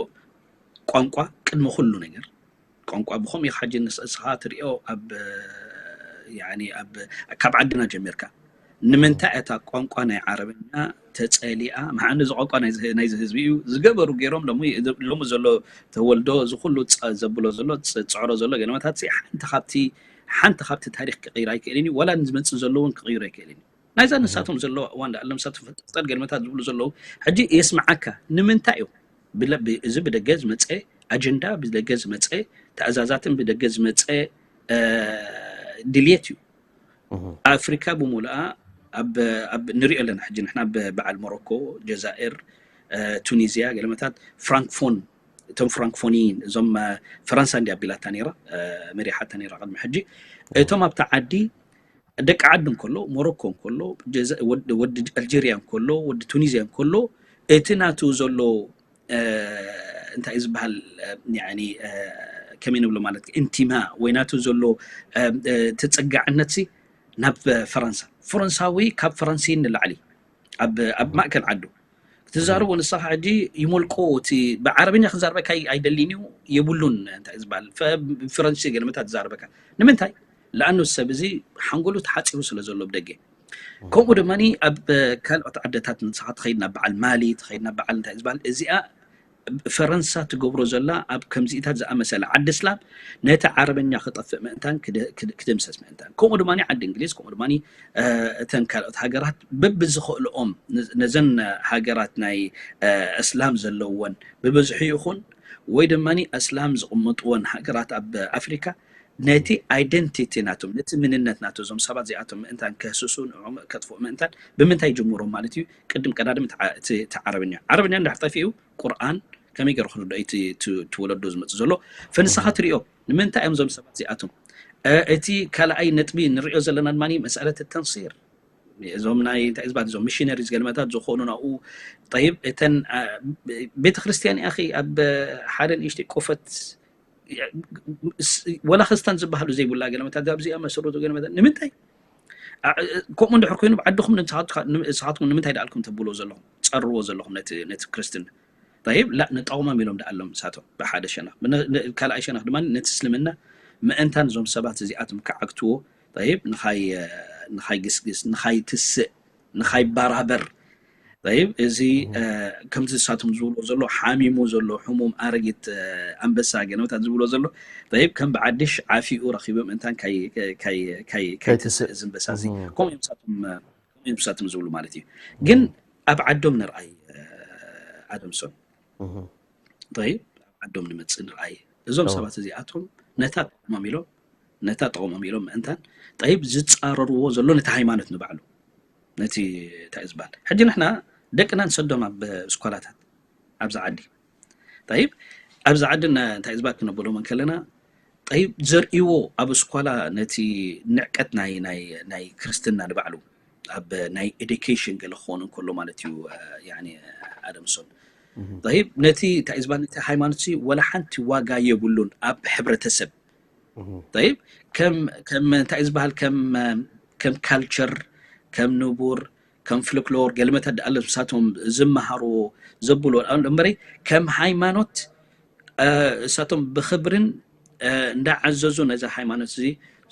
ቋንቋ ቅድሚ ኩሉ ነገር። ቋንቋ ብኸምኡ ኢኻ ሕጂ ንስ-፣ እስኻ ትሪኦ ኣብ፣ እ፣ ያኒ ኣብ፣ ካብ ዓድና ጀሚርካ ንምንታይ እታ ቋንቋ ናይ ዓረብኛ ተጸሊኣ? መሓን እዚ ቋንቋ ናይዚ፣ ናይዚ ህዝቢ እዩ ዝገበሩ ገይሮም ሎሚ፣ ሎሚ ዘሎ ተወልዶ እዚ ኩሉ ጸ-፣ ዘብሎ ዘሎ ጸ-፣ ጸዕሮ ዘሎ ገለመታት ሲ ሓንቲ ካብቲ፣ ሓንቲ ካብቲ ታሪኽ ክቕይር ኣይክእልን እዩ፣ ወላ ንዝመጽእ ዘሎ እውን ክቕይር ኣይክእልን እዩ። ናይዛ ንሳቶም ዘለዎ እዋን ደኣ ንሳቶም ፈጠፍጠል ገለመታት ዝብሉ ዘለዉ ሕጂ የስምዓካ። ንምንታይ እዮም ብለ-፣ ብ-፣ እዚ ብደገ ዝመጸ ኣጀንዳ፣ ብደገ ዝመጸ ተኣዛዛትን ብደገ ዝመጸ፣ እ፣ ድልየት እዩ። ኣፍሪካ ብምሉኣ ኣብ፣ ኣብ ንሪኦ ኣለና ሕጂ ንሕና ብ-፣ በዓል ሞሮኮ፣ ጀዛኤር፣ እ፣ ቱኒዝያ ገለመታት ፍራንክፎን፣ እቶም ፍራንክፎኒን እዞም፣ እ፣ ፈረንሳ እንዲ ኣቢላታ ነይራ፣ እ፣ መሪሓታ ነይራ ቅድሚ ሕጂ። እቶም ኣብታ ዓዲ ደቂ ዓዲ እንከሎ፣ ሞሮኮ እንከሎ፣ ጀዛ-፣ ወዲ፣ ወዲ ኣልጀርያ እንከሎ፣ ወዲ ቱኒዝያ እንከሎ፣ እቲ ናቱ ዘሎ፣ እ፣ እንታይ እዩ ዝበሃል፣ እ፣ ያኒ፣ እ፣ ከመይ ንብሎ ማለት ኢንቲማ ወይ ናቱ ዘሎ፣ እ፣ እ፣ ተጸጋዕነት ሲ ናብ ፈረንሳ። ፈረንሳዊ ካብ ፈረንሲን ንላዕሊ ኣብ፣ ኣብ ማእከል ዓዱ ክትዛረቦ ንስኻ ሕጂ ይሞልቆ፣ እቲ ብዓረብኛ ክዛረበካ ኣይ-፣ ኣይደልን እዩ፣ የብሉን እንታይ እዩ ዝበሃል፣ ፈ-፣ ፈረንሲ ገለመታት ትዛረበካ። ንምንታይ? ለኣኑ ሰብ እዚ ሓንጎሉ ተሓጺሩ ስለ ዘሎ ብደገ። ከምኡ ድማ ኣብ ካልኦት ዓድታት ንስኻ ትኸይድ ናብ በዓል ማሊ፣ ትኸይድ ናብ በዓል እንታይ እዩ ዝበሃል፣ እዚኣ ፈረንሳ ትገብሮ ዘላ ኣብ ከምዚኢታት ዝኣመሰለ ዓዲ እስላም ነቲ ዓረብኛ ክጠፍእ ምእንታን ክደ-፣ ክድ-፣ ክድምሰስ ምእንታን። ከምኡ ድማ ዓዲ እንግሊዝ፣ ከምኡ ድማ፣ እ፣ እተን ካልኦት ሃገራት በብዝኽእልኦም ነ-፣ ነዘን ሃገራት ናይ፣ እ፣ እስላም ዘለወን ብብዝሒ ይኹን ወይ ድማ እስላም ዝቕመጥወን ሃገራት ኣብ ኣፍሪካ ነቲ ኣይደንቲቲ ናቶም፣ ነቲ ምንነት ናቶ እዞም ሰባት እዚኣቶም ምእንታን ከህስሱ፣ ንዕኦም ከጥፍኡ ምእንታን ብምንታይ ይጅምሮም ማለት እዩ? ቅድም ቀዳድም እቲ ዓ-፣ እቲ፣ እቲ ዓረብኛ። ዓረብኛ እንድሕር ጠፊኡ ቁርኣን ከመይ ገይሩ ክርድኦ እቲ፣ እቲ፣ እቲ ወለዶ ዝመጽእ ዘሎ? ፈንስኻ ትሪኦ። ንምንታይ እዮም እዞም ሰባት እዚኣቶም? እ፣ እቲ ካልኣይ ነጥቢ ንሪኦ ዘለና ድማ መሰለት ተንሲር። እዞም ናይ፣ እንታይ እዩ ዝበሃል፣ እዞም ሚሽነሪዝ ገለመታት ዝኾኑ ናብኡ፣ ጠይብ፣ እተን፣ አ፣ ቤተ ክርስቲያን፣ ያኺ፣ ኣብ ሓደ ንእሽተይ ቆፈት፣ ስ-፣ ወላ ክርስታን ዝበሃሉ ዘይብላ ገለመታት ኣብዚኣ መሰረቱ ገለመታት። ንምንታይ? አ፣ ከምኡ እንድሕር ኮይኑ፣ ብዓድኹም ንስኻትካ-፣ ንስኻትኩም ንምንታይ ደኣልኩም ተብልዎ ዘለኹም፣ ጸርዎ ዘለኹም ነቲ፣ ነቲ ክርስትና? ጠይብ፣ ላ፣ ንጠቕሞም ኢሎም ደኣሎም ንሳቶም ብሓደ ሸነኽ። ብነ-፣ ን-፣ ካልኣይ ሸነኽ ድማ ነቲ እስልምና ምእንታን እዞም ሰባት እዚኣቶም ክዓግትዎ፣ ጠይብ፣ ንኻይ-፣ ንኻይግስግስ፣ ንኻይትስእ፣ ንኻይበራበር። ጠይብ፣ እዚ፣ እ፣ ከምቲ ንሳቶም ዝብልዎ ዘሎ፣ ሓሚሙ ዘሎ፣ ሕሙም ኣረጊት፣ እ፣ ኣንበሳ ገለመታት ዝብልዎ ዘሎ፣ ጠይብ፣ ከም ብዓድሽ ዓፊኡ ረኺቡ ምእንታን ካይ-፣ ካይ-፣ ካይ-፣ ካይትስእ ከይትስእ። እዚ ኣንበሳ እዚ። እም። ከምኡ እዮም ንሳቶም፣ እ፣ ከምኡ እዮም ንሳቶም ዝብሉ ማለት እዩ። ግን ኣብ ዓዶም ንርኣይ፣ እ፣ ኣደምሶን። እም። ጠይብ፣ ኣብ ዓዶም ንመጽእ ንርኣይ። እዞም እም። ሰባት እዚኣቶም ነታ ጥቕሞም ኢሎም፣ ነታ ጥቕሞም ኢሎም ምእንታን፣ ጠይብ፣ ዝጻረርዎ ዘሎ ነቲ ሃይማኖት ንባዕሉ፣ ነቲ እንታይ እዩ ዝበሃል። ሕጂ ንሕና ደቅና ንሰዶም ኣብ እስኮላታት፣ ኣብዚ ዓዲ። ጠይብ፣ ኣብዚ ዓዲ ና-፣ እንታይ እዩ ዝበሃል ክነብሎም እንከለና፣ ጠይብ፣ ዘርእይዎ ኣብ እስኮላ ነቲ ንዕቀት ናይ፣ ናይ፣ ናይ ክርስትና ንባዕሉ ኣብ ናይ ኤዱኬሽን ገለ ክኾን እንከሎ ማለት እዩ፣ እ፣ ያኒ፣ ኣደምሶን። እም። ጠይብ፣ ነቲ እንታይ እዩ ዝበሃል፣ ነቲ ሃይማኖት ሲ ወላ ሓንቲ ዋጋ የብሉን ኣብ ሕብረተሰብ። እም። ጠይብ፣ ከም፣ ከም እንታይ እዩ ዝበሃል፣ ከም፣ ከም ካልቸር፣ ከም ንቡር፣ ከም ፍልክሎር፣ ገለመታት ደኣ ንሳቶም ዝመሃርዎ ዘብልዎ እምበረይ፣ ከም ሃይማኖት፣ እ፣ እሳቶም ብኽብርን፣ እ፣ እንዳዓዘዙ ነዚ ሃይማኖት እዚ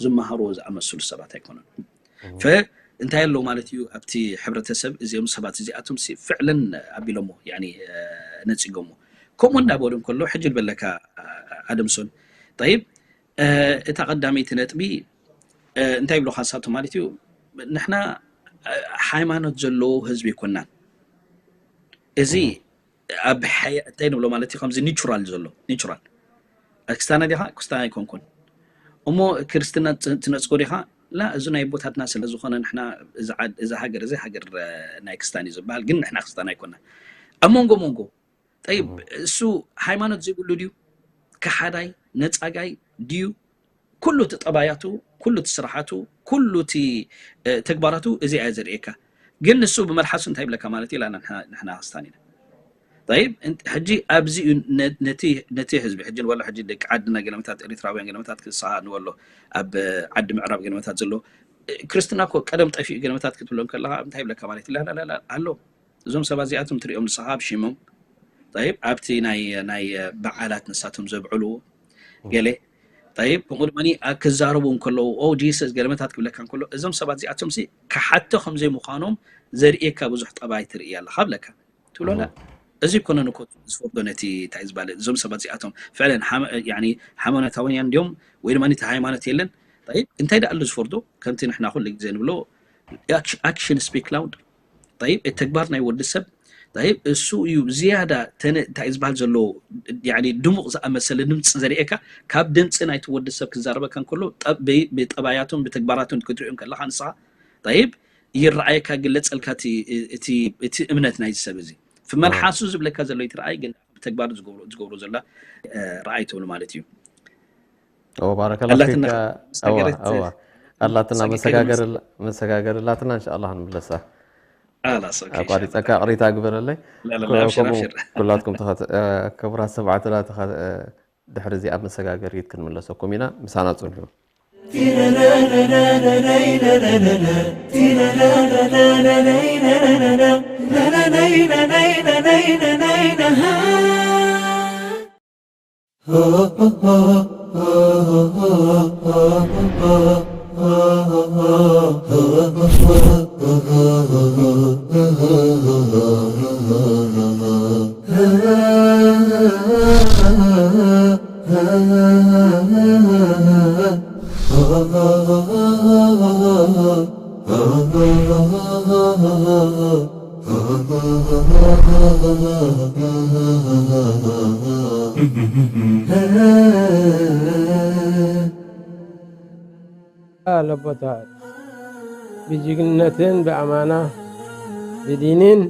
ዝመሃርዎ ዝኣመስሉ ሰባት ኣይኮኑን። እም። ፈ-፣ እንታይ ኣለዎ ማለት እዩ ኣብቲ ሕብረተሰብ፣ እዚኦም ሰባት እዚኣቶም ሲ ፍዕለን ኣቢሎሞ፣ ያኒ፣ እ፣ ነጺጎሞ። ከምኡ እንዳበሉ እንከሎ፣ ሕጂ ልበለካ፣ እ፣ ኣደምሶን፣ ጠይብ፣ እ፣ እታ ቀዳመይቲ ነጥቢ፣ እ፣ እንታይ ይብሉኻ ንሳቶም ማለት እዩ፣ ንሕና፣ እ፣ ሃይማኖት ዘለዎ ህዝቢ ኣይኮናን። እዚ እም። ኣብ ሓያ-፣ እንታይ ንብሎ ማለት እዩ፣ ከምዚ ኒቹራል ዘሎ፣ ኒቹራል። ክስታና ዲኻ? ክስታና ኣይኮንኩን። እሞ ክርስትና ት-፣ ትነጽጎ ዲኻ? ላ፣ እዚ ናይ ኣቦታትና ስለ ዝኾነ ንሕና እዚ ዓድ-፣ እዚ ሃገር፣ እዚ ሃገር፣ እ፣ ናይ ክስታን እዩ ዝበሃል፣ ግን ንሕና ክስታን ኣይኮና። ኣብ መንጎ መንጎ፣ ጠይብ፣ እም። እሱ ሃይማኖት ዘይብሉ ድዩ? ከሓዳይ፣ ነጻጋይ ድዩ? ኩሉ እቲ ጠባያቱ፣ ኩሉ እቲ ስራሓቱ፣ ኩሉ እቲ ተግባራቱ እዚ እያ ዘርእየካ። ግን ንሱ ብመልሓሱ እንታይ ይብለካ ማለት እዩ? ንሕና ክስታን ኢና። ጠይብ፣ ሕጂ ኣብዚ ነቲ ህዝቢ ሕጂ ንበሎ፣ ሕጂ ደቂ ዓድና ገለመታት፣ ኤሪትራውያን ገለመታት ክስሓ ንበሎ፣ ኣብ ዓዲ ምዕራብ ገለመታት ዘሎ ክርስትና እኮ ቀደም ጠፊኡ ገለመታት ክትብሎም ከለካ እንታይ ይብለካ ማለት እዩ? ኣሎ። እዞም ሰባት እዚኣቶም ትሪኦም ንስኻ ኣብ ሽሞም፣ ጠይብ፣ ኣብቲ ናይ በዓላት ንሳቶም ዘብዕሉ ገለ፣ ጠይብ፣ ከምኡ ድማ ክዛረቡ እንከለዉ ኦ ጂሰስ ገለመታት ክብለካ እንከሎ፣ እዞም ሰባት እዚኣቶም ሲ ክሓቶ ከምዘይ ምዃኖም ዘርእየካ ብዙሕ ጠባይ ትርኢ ኣለካ ብለካ ትብሎና። እዚ ኮነ ንኮ ዝፈርዶ ነቲ እንታይ ዝበለ እዞም ሰባት እዚኣቶም ፍዕለን ሓመ- ያኒ ሃይማኖታውያን እንዲዮም ወይ ድማ እቲ ሃይማኖት የለን። ጠይብ፣ እንታይ ደኣ ኣሎ ዝፈርዶ? ከምቲ ንሕና ኩሉ ግዜ ንብሎ ኣክሽን ስፒክ ላውድ። ጠይብ፣ እቲ ተግባር ናይ ወዲ ሰብ፣ ጠይብ፣ እሱ እዩ ዝያዳ ተነ እንታይ ዝበሃል ዘሎ፣ ያኒ ድሙቕ ዝኣመሰለ ድምፂ ዘርእየካ ካብ ድምፂ ናይቲ ወዲ ሰብ ክዛረበካ እንከሎ ጠብ- ብጠባያቱን ብተግባራቱን ክትሪኦም ከለካ ንስኻ፣ ጠይብ፣ ይረኣየካ፣ ግለፀልካ እቲ እቲ እቲ እምነት ናይዚ ሰብ እዚ። ብመልሓሱ ዝብለካ ዘሎ ይትረኣይ፣ ግን ብተግባር ዝገብሮ ዝገብሮ ዘሎ እ፣ ረኣይ ትብሉ ማለት እዩ። እወ ባረከላ ኣላትና ፊካ። እወ ሰገረት እወ ኣላትና ጸጊ መሰጋገር ከይድምስ መሰጋገር ኣላትና እንሻ ኣላህ ንምለሳ። ኣላስ ኦኬ ኣቋሪፀካ ኢንሻኣላህ። ቅሪታ ግበረለይ። ላላላ ከ- ኣብሽር ከምኡ ኣብሽር። ኩላትኩም ተኸት- እ፣ ክቡራት ሰማዕትና ተኸ- እ፣ ድሕሪ እዚኣ መሰጋገሪት ክንምለሰኩም ኢና። ምሳና ጽንሑ። ኣለቦታት ብጅግንነትን ብኣማና ብዲንን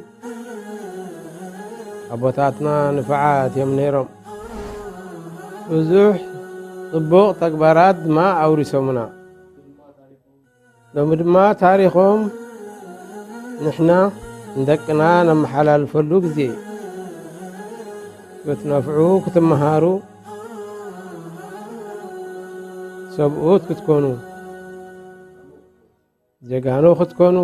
ኣቦታትና ንፉዓት እዮም ነይሮም። ብዙሕ ጽቡቕ ተግባራት ድማ ኣውሪሶምና። ሎሚ ድማ ታሪኾም ንሕና ንደቅና ነመሓላልፈሉ ግዜ እዩ። ክትነፍዑ፣ ክትመሃሩ፣ ሰብኡት ክትኮኑ፣ ጀጋኑ ክትኮኑ፣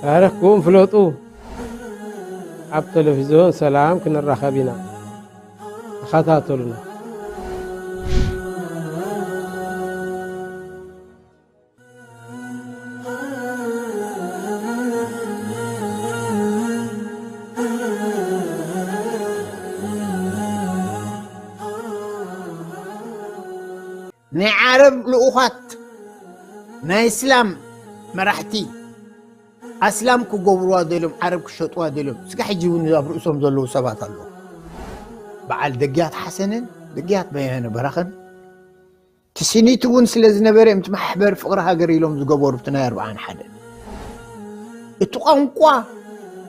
ታሪኽኩም ፍለጡ። ኣብ ቴሌቪዝዮን ሰላም ክንራኸብ ኢና። ተኸታተሉና። ናይ ዓረብ ልኡኻት ናይ እስላም መራሕቲ ኣስላም ክገብርዋ ደልዮም ዓረብ ክሸጥዋ ደልዮም ስጋ ሕጂ እውን ኣብ ርእሶም ዘለዉ ሰባት ኣለዉ። በዓል ደግያት ሓሰንን ደግያት በየነ በራኸን ትስኒት እውን ስለ ዝነበረ እዮም እቲ ማሕበር ፍቕሪ ሃገር ኢሎም ዝገበሩ እቲ ናይ ኣርብዓን ሓደ እቲ ቋንቋ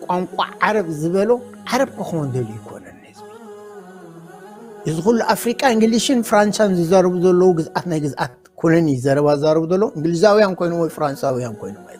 ቋንቋ ዓረብ ዝበሎ ዓረብ ክኸውን ደልዩ ይኮነን ህዝቢ እዚ ኩሉ ኣፍሪቃ እንግሊሽን ፍራንሳን ዝዛረቡ ዘለዉ ግዝኣት ናይ ግዝኣት ኮሎኒ ዘረባ ዛረቡ ዘለዉ እንግሊዛውያን ኮይኖም ወይ ፍራንሳውያን ኮይኖም ኣይኮኑ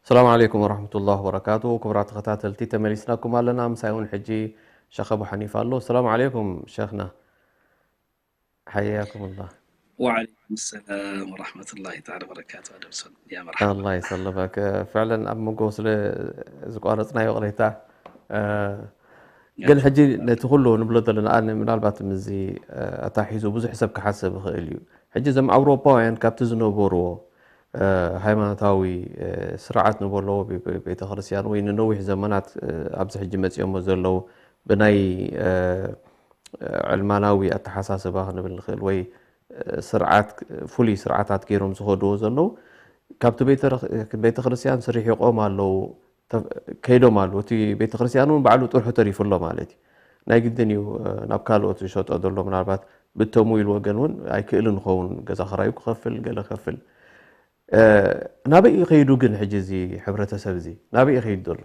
ሰላም ዓለይኩም ወረሕመቱላህ ወበረካቱ። ክቡራት ተኸታተልቲ ተመሊስናኩም ኣለና። ምሳይ እውን ሕጂ ሸኽ ኣቡ ሓኒፋ ኣሎ። ሰላም ዓለይኩም ሸኽና። حياكم الله. وعليكم السلام ورحمة الله تعالى وبركاته. أدم سون، يا مرحبا. الله يسلمك. فعلا ኣብ መንጎ ስለ ዝቋረጽናዮ ቅሬታ፣ እ፣ ግን ሕጂ ነቲ ኩሉ ንብሎ ዘለና፣ ኣነ ምናልባት ምስዚ፣ እ፣ ኣታሒዙ ብዙሕ ሰብ ክሓስብ ይኽእል እዩ። ሕጂ እዞም ኣውሮፓውያን ካብቲ ዝነበርዎ፣ እ፣ ሃይማኖታዊ፣ እ፣ ስርዓት ንበሎ፣ ቤ-፣ ቤ-፣ ቤተክርስትያን ወይ ንነዊሕ ዘመናት፣ እ፣ ኣብዚ ሕጂ መጺኦሞ ዘለዉ ብናይ፣ እ፣ ዕልማናዊ ኣተሓሳስባ ክንብል ንኽእል ወይ፣ እ፣ ስርዓት፣ ፍሉይ ስርዓታት ገይሮም ዝኸድዎ ዘለዉ፣ ካብቲ ቤተ-፣ ቤተክርስትያን ስርሒቆም ኣለዉ፣ ተ-፣ ከይዶም ኣለዉ። እቲ ቤተክርስትያን እውን ባዕሉ ጥርሑ ተሪፉ ኣሎ ማለት እዩ። ናይ ግድን እዩ፣ እ፣ ናብ ካልኦት ዝሸጦ ዘሎ፣ ምናልባት ብተምዊል ወገን እውን ኣይክእልን ይኸውን፣ ገዛ ኽራዩ ክኸፍል፣ ገለ ክኸፍል። እ፣ ናበይ እዩ ከይዱ ግን ሕጂ እዚ ሕብረተሰብ እዚ? ናበይ እዩ ከይዱ ዘሎ?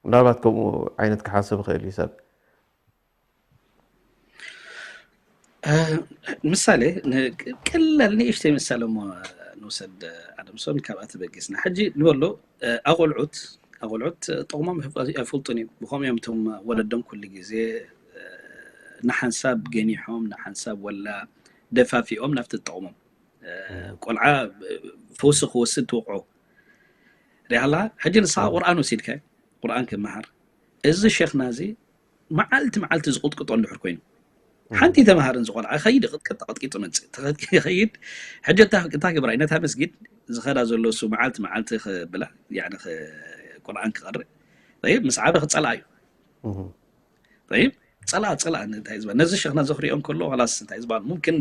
ምናልባት ከምኡ ዓይነት ክሓስብ ይኽእል እዩ ሰብ። እ፣ ምሳሌ፣ ን-፣ ቀላል ንእሽተይ ምሳሌ እሞ ንውሰድ፣ ኣደምሶን፣ ካብኣ ተበጊስና። ሕጂ ንበሎ፣ እ፣ ኣቆልዑት፣ ኣቆልዑት ጥቕሞም ይፍ-፣ ኣይፈልጡን እዩ። ብኸምኡ እዮም እቶም ወለዶም ኩሉ ግዜ፣ እ፣ ንሓንሳብ ገኒሖም፣ ንሓንሳብ ወላ ደፋፊኦም ናብቲ ጥቕሞም። እ፣ ቆልዓ፣ እ፣ ፈውሲ ክወስድ ትወቕዖ። ሪኣላ፣ ሕጂ ንስኻ ቁርኣን ወሲድካ፣ ቁርኣን ክመሃር፣ እዚ ሸኽና እዚ መዓልቲ መዓልቲ ዝቕጥቅጦ እንድሕር ኮይኑ፣ ሓንቲ ተምሃርን ዝቆልዓ ይኸይድ፣ ይቕጥቅጥ፣ ተቐጥቂጡ መጽእ፣ ተቐጥቂ-፣ ይኸይድ። ሕጂ እታ፣ እታ ግብራይ ነታ መስጊድ ዝኸዳ ዘሎ እሱ መዓልቲ መዓልቲ ክብላ፣ ያዕኒ ክ-፣ ቁርኣን ክቐርእ፣ ጠይብ፣ ምስ ዓበ ክጸልኣ እዩ። እህ። ጠይብ፣ ጸልኣ፣ ጸልኣ፣ እንታይ ዝበሃል፣ ነዚ ሸኽና ዘኽሪኦ እንከሎ፣ ኸላስ፣ እንታይ ዝበሃል፣ ሙምኪን፣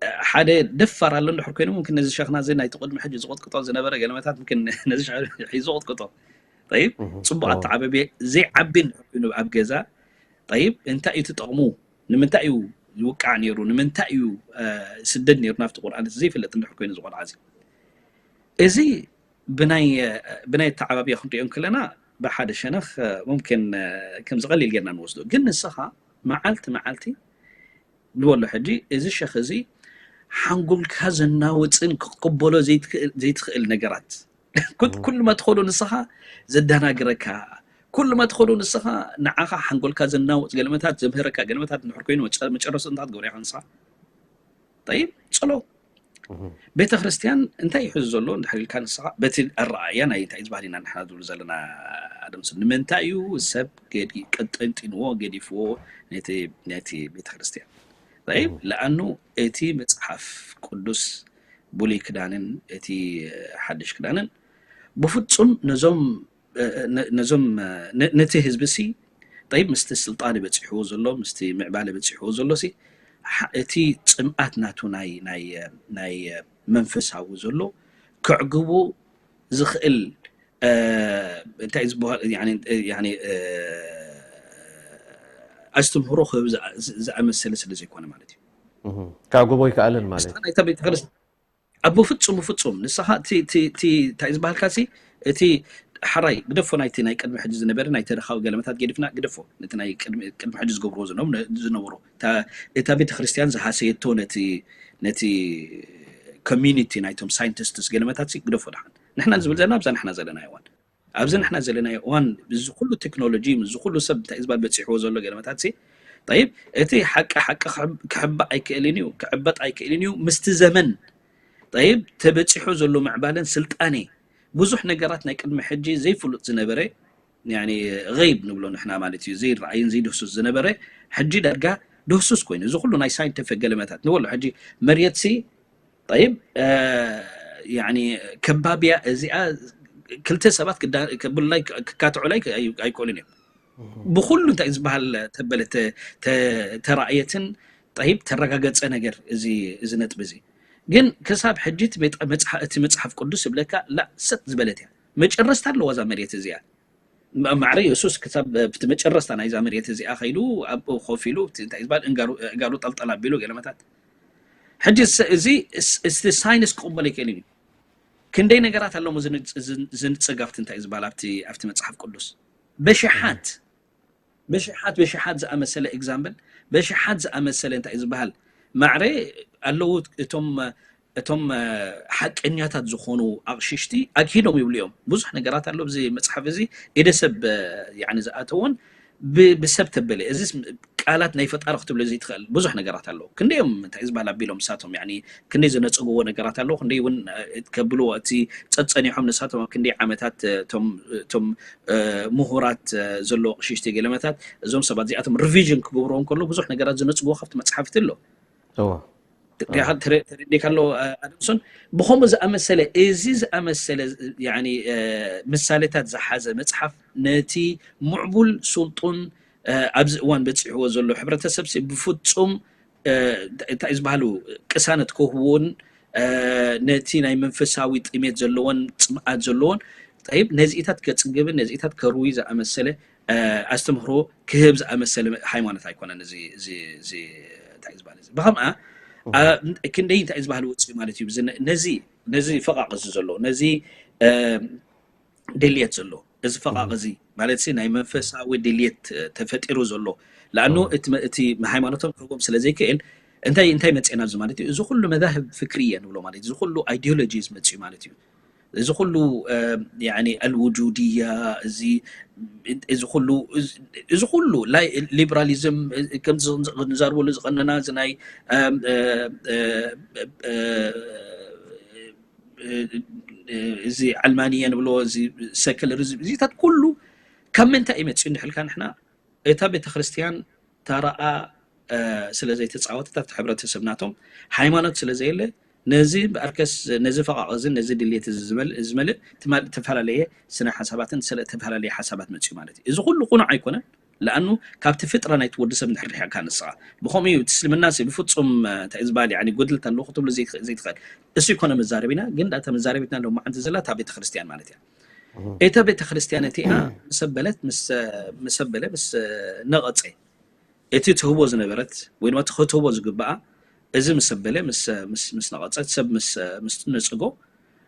እ፣ ሓደ ደፋር ኣሎ እንድሕር ኮይኑ፣ ሙምኪን ነዚ ሸኽና እዚ ናይቲ ቅድሚ ሕጂ ዝቕጥቅጦ ዝነበረ ገለመታት፣ ሙምኪን ነዚ ሸኽና ሒዙ ዝቕጥቅጦ። ጠይብ፣ እህ። ጽቡቕ ኣዎ። ኣተዓባብያ ዘይዓቢ እንድሕር ኮይኑ ኣብ ገዛ፣ ጠይብ፣ እንታይ እዩ እቲ ጥቕሙ? ንምንታይ እዩ ይውቃዕ ነይሩ? ንምንታይ እዩ፣ እ፣ ስደድ ነይሩ ናብቲ ቁርኣን? እቲ ዘይፍለጥ እንድሕር ኮይኑ እዚ ቆልዓ እዚ። እዚ ብናይ፣ እ፣ ብናይ ኣተዓባብያ ክንሪኦ እንከለና ብሓደ ሸነኽ፣ እ፣ ሙምኪን፣ እ፣ ከምዚ ቀሊል ጌርና ንወስዶ። ግን ንስኻ መዓልቲ መዓልቲ ንበሎ ሕጂ፣ እዚ ሸኽ እዚ ሓንጎልካ ዘናውጽን ክትቅበሎ ዘይትክእል፣ ዘይትኽእል ነገራት። ኩ-፣ እህ። ኩሉ መትኸሉ ንስኻ ዘደናግረካ፣ ኩሉ መትኸሉ ንስኻ ንዓኻ ሓንጎልካ ዘናውጽ ገለመታት፣ ዘምህረካ ገለመታት እንድሕር ኮይኑ መጨ-፣ መጨረስኡ እንታይ ክትገብሮ ኢኻ ንስኻ? ጠይብ፣ ጸሎ። እህ። ቤተ ክርስቲያን እንታይ ይሕዝ ዘሎ እንድሕር ኢልካ ንስኻ፣ በቲ ኣረኣእያ ናይ እንታይ ዝበሃል ኢና ንሕና ዝብሉ ዘለና ኣደምስን። ንምንታይ እዩ ሰብ ገዲ-፣ ቀጠንጢንዎ፣ ገዲፍዎ ነቲ፣ ነቲ ቤተ ክርስቲያን? ጠይብ፣ እህ። ለኣኑ እቲ መጽሓፍ ቅዱስ ብሉይ ክዳንን እቲ ሓድሽ ክዳንን ብፍጹም ነዞም፣ ነ-፣ ነዞም፣ ነ-፣ ነቲ ህዝቢ ሲ፣ ጠይብ፣ ምስቲ ስልጣን በጺሕዎ ዘሎ፣ ምስቲ ምዕባለ በጺሕዎ ዘሎ ሲ፣ ሓ-፣ እቲ ጽምኣት ናቱ ናይ፣ ናይ፣ ናይ መንፈሳዊ ዘሎ ከዕግቦ ዝኽእል፣ እ፣ እንታይ ዝበሃል፣ ያኒ፣ ያኒ፣ እ፣ ኣስተምህሮ ክህብ ዝኣ-፣ ዝኣመሰለ ስለ ዘይኮነ ማለት እዩ። እህ። ከዕግቦ ይከኣልን ማለት እዩ። ምስታ ናይታ ቤተክርስትያን ኣብ ብፍጹም፣ ብፍጹም ንስኻ እቲ፣ እቲ፣ እቲ፣ እንታይ ዝበሃልካ ሲ፣ እቲ ሓራይ ግደፎ፣ ናይቲ ናይ ቅድሚ ሕጂ ዝነበረ ናይ ተረኻዊ ገለመታት ገዲፍና ግደፎ፣ ነቲ ናይ ቅድሚ፣ ቅድሚ ሕጂ ዝገብርዎ ዝነበ-፣ ዝነበሩ፣ እታ፣ እታ ቤተ ክርስቲያን ዝሃሰየቶ ነቲ፣ ነቲ ኮሚኒቲ ናይቶም ሳይንቲስትስ ገለመታት ሲ ግደፎ። ደሓን ንሕና ዝብል ዘለና ኣብዛ ንሕና ዘለናዮ እዋን፣ ኣብዚ ንሕና ዘለናዮ እዋን፣ እዚ ኩሉ ቴክኖሎጂ፣ እዚ ኩሉ ሰብ እንታይ ዝበሃል በጺሕዎ ዘሎ ገለመታት ሲ፣ ጠይብ፣ እቲ ሓቂ ሓቂ ክሕብ-፣ ክሕባእ ኣይክእልን እዩ፣ ክዕበጥ ኣይክእልን እዩ። ምስቲ ዘመን፣ ጠይብ፣ ተበጺሑ ዘሎ ምዕባለን ስልጣኔ፣ ብዙሕ ነገራት ናይ ቅድሚ ሕጂ ዘይፍሉጥ ዝነበረ፣ ያኒ፣ ገይብ ንብሎ ንሕና ማለት እዩ፣ ዘይረኣይን ዘይድህሱስ ዝነበረ፣ ሕጂ ዳርጋ ድህሱስ ኮይኑ፣ እዚ ኩሉ ናይ ሳይንቲፊክ ገለመታት ንበሎ፣ ሕጂ መሬት ሲ፣ ጠይብ፣ እ፣ ያኒ፣ ከባቢያ እዚኣ ክልተ ሰባት ክዳ-፣ ክብሉላይ፣ ክካትዑላይ ኣይ-፣ ኣይክእሉን እዮም። ብኹሉ እንታይ ዝበሃል ተበለ ተ-፣ ተ-፣ ተራእየትን፣ ጠይብ፣ ተረጋገጸ ነገር እዚ፣ እዚ ነጥቢ እዚ። ግን ክሳብ ሕጂ እቲ መጥ-፣ መጽሓ-፣ እቲ መጽሓፍ ቅዱስ ይብለካ፣ ላ፣ ሰጥ ዝበለት እያ። መጨረስታ ኣለዋ እዛ መሬት እዚኣ። ማ-፣ ማዕረ የሱስ ክሳብ ኣብቲ መጨረስታ ናይዛ መሬት እዚኣ ከይዱ፣ ኣብኡ ኮፍ ኢሉ፣ እቲ እንታይ ዝበሃል፣ እንጋሩ-፣ ኣእጋሩ ጠልጠል ኣቢሉ ገለመታት። ሕጂ እስ-፣ እዚ እስ-፣ እስቲ ሳይንስ ክቕበሎ ኣይክእልን እዩ። ክንደይ ነገራት ኣለሞ ዝን-፣ ዝን-፣ ዝንጸግ ኣብቲ እንታይ ዝበሃል፣ ኣብቲ፣ ኣብቲ መጽሓፍ ቅዱስ። በሽሓት፣ በሽሓት፣ በሽሓት ዝኣመሰለ ኤግዛምፕል፣ በሽሓት ዝኣመሰለ እንታይ ዝበሃል፣ ማዕረ ኣለዉ እቶም፣ እቶም፣ እ፣ ሓቀኛታት ዝኾኑ ኣቕሽሽቲ ኣግሂዶም ይብሉ እዮም። ብዙሕ ነገራት ኣሎ ኣብዚ መጽሓፍ እዚ፣ ኢደ ሰብ፣ እ፣ ያኒ ዝኣተዎን ብ-፣ ብሰብ ተበለ። እዚስ ም-፣ ቃላት ናይ ፈጣሪ ክትብሎ ዘይትኽእል ብዙሕ ነገራት ኣለዉ። ክንደይ እዮም እንታይ ዝበሃል ኣቢሎም ንሳቶም፣ ያኒ ክንደይ ዝነጽግዎ ነገራት ኣለዉ፣ ክንደይ እውን፣ እ፣ ከብልዎ፣ እቲ ጸጸኒሖም ንሳቶም ኣብ ክንደይ ዓመታት፣ እ፣ እቶም፣ እቶም፣ እ፣ ምሁራት፣ እ፣ ዘለዎ ቅሽሽቲ ገለመታት፣ እዞም ሰባት እዚኣቶም ሪቪዥን ክገብርዎ እንከሎ ብዙሕ ነገራት ዝነጽግዎ ካብቲ መጽሓፍቲ ኣሎ። እዎ። ዲኻ ትረ-፣ ተረዲእካ ኣሎ፣ እ፣ ኣደምሶን? ብኸምኡ ዝኣመሰለ፣ እዚ ዝኣመሰለ፣ ያኒ፣ እ፣ ምሳሌታት ዝሓዘ መጽሓፍ ነቲ ምዕቡል ስልጡን፣ እ፣ ኣብዚ እዋን በጺሕዎ ዘሎ ሕብረተሰብ ሲ ብፍጹም፣ እ፣ እንታይ ዝበሃሉ ቅሳነት ክህቡን፣ እ፣ ነቲ ናይ መንፈሳዊ ጥሜት ዘለዎን ጽምኣት ዘለዎን፣ ጠይብ፣ ነዚኢታት ከጽግብን ነዚኢታት ከርዊ ዝኣመሰለ፣ እ፣ ኣስተምህሮ ክህብ ዝኣመሰለ ሃይማኖት ኣይኮነን። እዚ፣ እዚ፣ እዚ እንታይ ዝበሃል እዚ? ብኸምኣ፣ እ፣ ክንደይ እንታይ ዝበሃል ውጽእ ማለት እዩ። እዚ ነ-፣ ነዚ፣ ነዚ ፈቓቕ እዚ ዘሎ፣ ነዚ፣ እ፣ ድልየት ዘሎ፣ እዚ ፈቓቕ እዚ ማለት ሲ ናይ መንፈሳዊ ድልየት፣ እ፣ ተፈጢሩ ዘሎ። ለኣኑ እቲ መ-፣ እቲ ሃይማኖቶም ክህቦም ስለ ዘይክእል፣ እንታይ፣ እንታይ መጽኤና ኣብዚ ማለት እዩ? እዚ ኩሉ መዛህብ ፍክሪ እየ ንብሎ ማለት እዩ። እዚ ኩሉ ኣይዲዮሎጂ እዩ ዝመጽእ ማለት እዩ። እዚ ኩሉ፣ እ፣ ያኒ ኣልውጁድያ፣ እዚ፣ እዚ ኩሉ፣ እዚ፣ እዚ ኩሉ ላይ ሊበራሊዝም፣ እ፣ ከምዚ ንዛርበሉ ዝቐነና እዚ ናይ፣ እ፣ እ፣ እ፣ እ፣ እ፣ እዚ ዓልማንየ ንብሎ፣ እዚ ሰክለሪዝም፣ እዚታት ኩሉ ካብ ምንታይ እዩ መፅኡ እንድሕልካ ንሕና እታ ቤተክርስትያን ተራኣ፣ እ፣ ስለ ዘይተፃወተት ኣብቲ ሕብረተሰብ ናቶም ሃይማኖት ስለ ዘየለ ነዚ እምበኣርከስ ነዚ ፈቓቕ እዚ ነዚ ድልየት እዚ ዝመል-፣ ዝመልእ ትማል-፣ ዝተፈላለየ ስነ ሓሳባትን ስለ ዝተፈላለየ ሓሳባት መፅኡ ማለት እዩ። እዚ ኩሉ ቁኑዕ ኣይኮነን። ለኣኑ ካብቲ ፍጥረ ናይቲ ወዲ ሰብ እንድሕር ርሒቕካ ንስኻ። ብኸምኡ እዩ እቲ እስልምና ሲ ብፍጹም፣ እ፣ እንታይ እዩ ዝበሃል፣ ያኒ ጎድለት ኣለዎ ክትብሎ ዘይትኽ-፣ ዘይትኽእል። እሱ ይኮነ መዛረቢና፣ ግን እታ መዛረቢትና ሎማዓንቲ ዘላ እታ ቤተክርስትያን ማለት እያ። እታ ቤተክርስትያን እቲኣ ምስ ኣበለት፣ ምስ፣ ምስ ኣበለ፣ ምስ ነቐጸ፣ እቲ ትህቦ ዝነበረት ወይ ድማ እቲ ክትህቦ ዝግባኣ፣ እዚ ምስ ኣበለ፣ ምስ፣ ምስ፣ ምስ ነቐጸት፣ ሰብ ምስ፣ ምስ ነጸጎ፣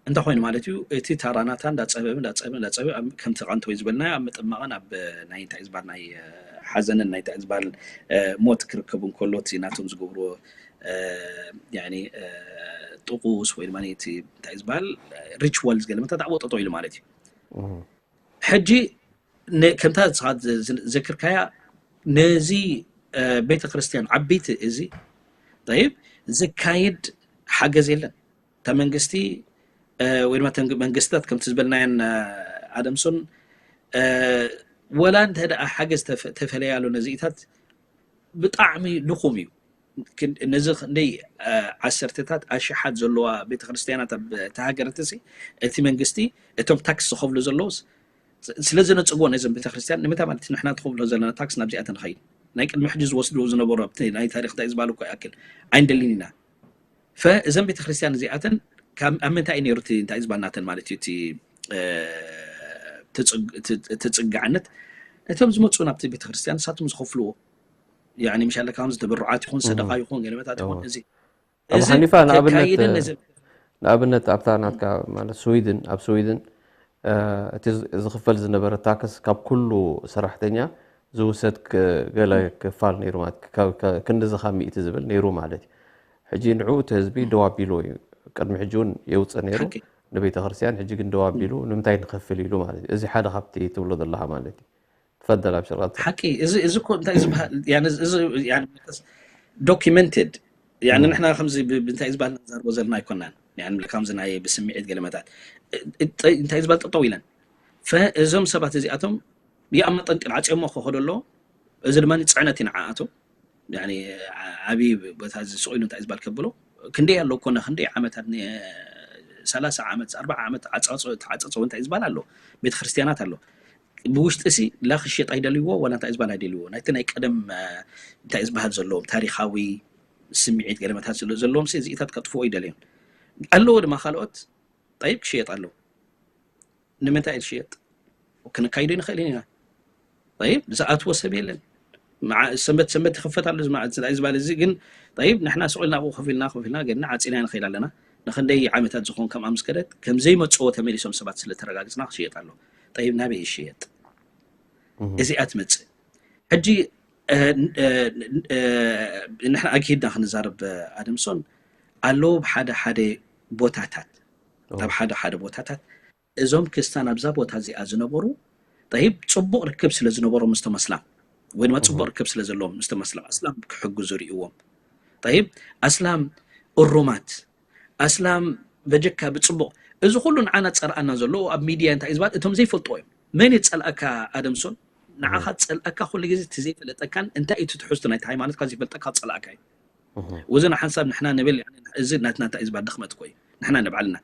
እንታይ ኮይኑ ማለት እዩ? እቲ ታራ ናታ እንዳጸበበ፣ እንዳጸበበ፣ እንዳጸበበ፣ ኣብ፣ ከምቲ ቃንተወይ ዝበልናዮ፣ ኣብ ምጥማቕን ኣብ ናይ እንታይ ዝበሃል ናይ፣ እ፣ ሓዘንን ናይ እንታይ ዝበሃል፣ እ፣ ሞት ክርከብ እንከሎ፣ እቲ ናቶም ዝገብርዎ፣ እ፣ ያኒ፣ እ፣ ጥቁስ ወይ ድማ እቲ እንታይ ዝበሃል፣ እ፣ ሪችዋል ዝገለመታት ኣወጠጦ ኢሉ ማለት እዩ። ሕጂ ነ-፣ ከምታ ንስኻ ዝ-፣ ዝ-፣ ዘክርካያ ነዚ፣ እ፣ ቤተ ክርስቲያን ዓበይቲ እዚ፣ ጠይብ፣ ዝካየድ ሓገዝ የለን። እታ መንግስቲ፣ እ፣ ወይ ድማ ተንግ-፣ መንግስትታት ከምቲ ዝበልናየን፣ እ፣ ኣደምሶን፣ እ፣ ወላ እንተ ደኣ ሓገዝ ተፈ-፣ ተፈለያሉ ነዚኢታት ብጣዕሚ ድኹም እዩ። ክን-፣ ነዚ ክንደይ፣ እ፣ ዓሰርተታት ኣሽሓት ዘለዋ ቤተክርስትያናት ኣብ እታ ሃገር እትሲ፣ እቲ መንግስቲ እቶም ታክስ ዝኸፍሉ ዘለውስ ስ-፣ ስለ ዘነጽግዎ ነዘን ቤተክርስትያን፣ ንምንታይ ማለት ንሕና ትኸፍሎ ዘለና ታክስ ናብዚኣተን ንኸይድ? ናይ ቅድሚ ሕጂ ዝወስድዎ ዝነበሩ ኣብቲ ናይ ታሪኽ እንታይ ዝበሃሉ እኮ ይኣክል ኣይንደልን ኢና። ፈ-፣ እዘን ቤተክርስትያን እዚኣተን ካብ፣ ኣብ ምንታይ እዩ ነይሩ እቲ እንታይ ዝበሃል ናተን ማለት እዩ፣ እቲ፣ እ፣ ተጽግ-፣ እቲ፣ እቲ ጽግዕነት? እቶም ዝመጹ ናብቲ ቤተክርስትያን ንሳቶም ዝኸፍልዎ፣ ያኒ፣ ምሻለ፣ ከምዚ ተበርዓት ይኹን፣ ሰደቓ ይኹን፣ ገለመታት ይኹን፣ እዚ፣ ኣብ እዚ ሓኒፋ ንኣብነት፣ ከካይድን ነዚ ንኣብነት ኣብታ ናትካ ማለት ስዊድን፣ ኣብ ስዊድን፣ እ፣ እቲ ዝ-፣ ዝኽፈል ዝነበረ ታክስ ካብ ኩሉ ሰራሕተኛ ዝውሰድ ክ-፣ ገለ ክፋል ነይሩ ማለት፣ ካብ፣ ከ-፣ ክንድዚ ካብ ሚእቲ ዝብል ነይሩ ማለት እዩ። ሕጂ ንዕኡ እቲ ህዝቢ ደው ኣቢልዎ እዩ። ቅድሚ ሕጂ እውን የውፅእ ነይሩ ሓቂ። ንቤተ ክርስቲያን፣ ሕጂ ግን ደው ኣቢሉ ንምንታይ ንኸፍል ኢሉ ማለት እዩ። እዚ ሓደ ካብቲ ትብሎ ዘለኻ ማለት እዩ። ትፈደል ኣብ ሽራጥ። ሓቂ። እዚ፣ እዚ እኮ እንታይ ዝበሃል? ያኒ፣ እዚ፣ እዚ፣ ያኒ፣ ዶኪመንትድ። ያኒ፣ ንሕና ከምዚ ብ-፣ ብእንታይ ዝበሃል ንዛርቦ ዘለና ኣይኮናን። ያኒ፣ ከምዚ ናይ ብስምዒት ገለመታት። እ-፣ እ-፣ እንታይ ዝበሃል ጠጠው ኢለን። ፈ-፣ እዞም ሰባት እዚኣቶም ይኣማ ጠንጢን ዓጽዮሞ ክኸዱ ኣለዎ። እዚ ድማ ጽዕነት እዩ ንዓኣቶም። ያኒ፣ ዓ-፣ ዓብዪ ቦታ እዚ ስቕ ኢሉ እንታይ ዝበሃል ከብሎ። ክንደይ ኣሎ እኮ፣ ና ክንደይ ዓመታት፣ ን-፣ ሰላሳ ዓመት፣ ኣርባዓ ዓመት ዓጻጾ-፣ ተዓጻጸው እንታይ ዝበሃል ኣሎ። ቤተ ክርስቲያናት ኣሎ። ብውሽጢ ሲ ላ ክሽየጥ ኣይደልይዎ፣ ዋላ እንታይ ዝበሃል ኣይደልይዎ። ናይቲ ናይ ቀደም፣ እ፣ እንታይ ዝበሃል ዘለዎም ታሪኻዊ ስምዒት ገለመታት ስለ ዘለዎም ሲ እዚኢታት ከጥፍዎ ይደልዮም። ኣለዎ ድማ ካልኦት፣ ጠይብ፣ ክሽየጥ ኣለዎ። ንምንታይ እዩ ዝሽየጥ? ክነካይዶ ይንኽእል ኢና። ጠይብ፣ ዝኣትዎ ሰብ የለን። መዓ-፣ ሰንበት፣ ሰንበት ይኽፈት ኣሎ፣ እዚ መዓ-፣ እዚ ዝበሃል እዚ ግን፣ ጠይብ፣ ንሕና ስቕ ኢልና ኣብኡ ኮፍ ኢልና፣ ኮፍ ኢልና፣ ገና ዓጺና ንኽእል ኣለና። ንኽንደይ ዓመታት ዝኾን ከም ኣምስከደት፣ ከም ዘይመጽዎ ተመሊሶም ሰባት ስለ ተረጋግጽና ክሽየጥ ኣሎ። ጠይብ፣ ናበይ ይሽየጥ? እዚኣ ትመጽእ። ሕጂ፣ እ፣ እ፣ እ፣ ንሕና ኣግሂድና ክንዛረብ፣ ኣደምሶን፣ ኣለዉ ብሓደ ሓደ ቦታታት፣ ኣብ ሓደ ሓደ ቦታታት፣ እዞም ክስታን ኣብዛ ቦታ እዚኣ ዝነበሩ፣ ጠይብ፣ ጽቡቕ ርክብ ስለ ዝነበሮም ምስቶም ኣስላም፣ ወይ ድማ ፅቡቅ ርክብ ስለ ዘለዎም ምስቶም ኣስላም ኣስላም ክሕግዙ ርእዎም። ጠይብ ኣስላም እሩማት ኣስላም በጀካ ብፅቡቅ እዚ ኩሉ ንዓና ፀርኣና ዘሎ ኣብ ሚድያ እንታይ እዩ ዝበሃል እቶም ዘይፈልጥዎ እዮም። መን እዩ ፀልኣካ ኣደምሶን? ንዓኻ ፀልኣካ ኩሉ ግዜ እቲ ዘይፈለጠካን እንታይ እዩ እቲ ትሕዝቶ ናይቲ ሃይማኖትካ ዘይፈልጠካ ፀልኣካ እዩ። እዚ ንሓንሳብ ንሕና ንብል እዚ ናትና እንታይ እዩ ዝበሃል ድኽመት እኮ እዩ። ንሕና ንባዕልና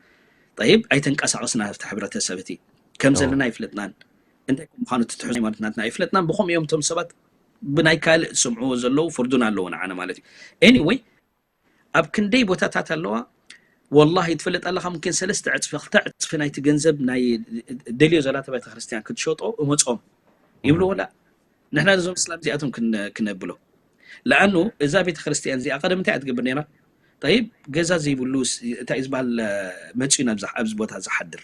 ጠይብ ኣይተንቀሳቐስና ኣብቲ ሕብረተሰብ እቲ ከም ዘለና ኣይፍለጥናን። እንታይ ከም ምዃኑ እቲ ትሕዝቶ ሃይማኖት ናትና ኣይፍለጥናን። ብኸምኡ እዮም እቶም ሰባት ብናይ ካልእ ዝሰምዕዎ ዘለዉ ፍርዱን ኣለዎ ንዓና ማለት እዩ። Anyway ኣብ ክንደይ ቦታታት ኣለዋ ወላሂ ትፈልጥ ኣለኻ ምክን ሰለስተ ዕፅፊ ክልተ ዕፅፊ ናይቲ ገንዘብ ናይ ደልዮ ዘላተ ቤተክርስትያን ክትሸጦ እመፆም ይብልዎ ላ ንሕና ነዞም እስላም እዚኣቶም ክነብሎ ለኣኑ እዛ ቤተክርስትያን እዚኣ ቀደም እንታይ እያ ትገብር ነራ ጠይብ ገዛ ዘይብሉ እንታይ ዝበሃል መፅዩ ኣብዚ ቦታ ዝሓድር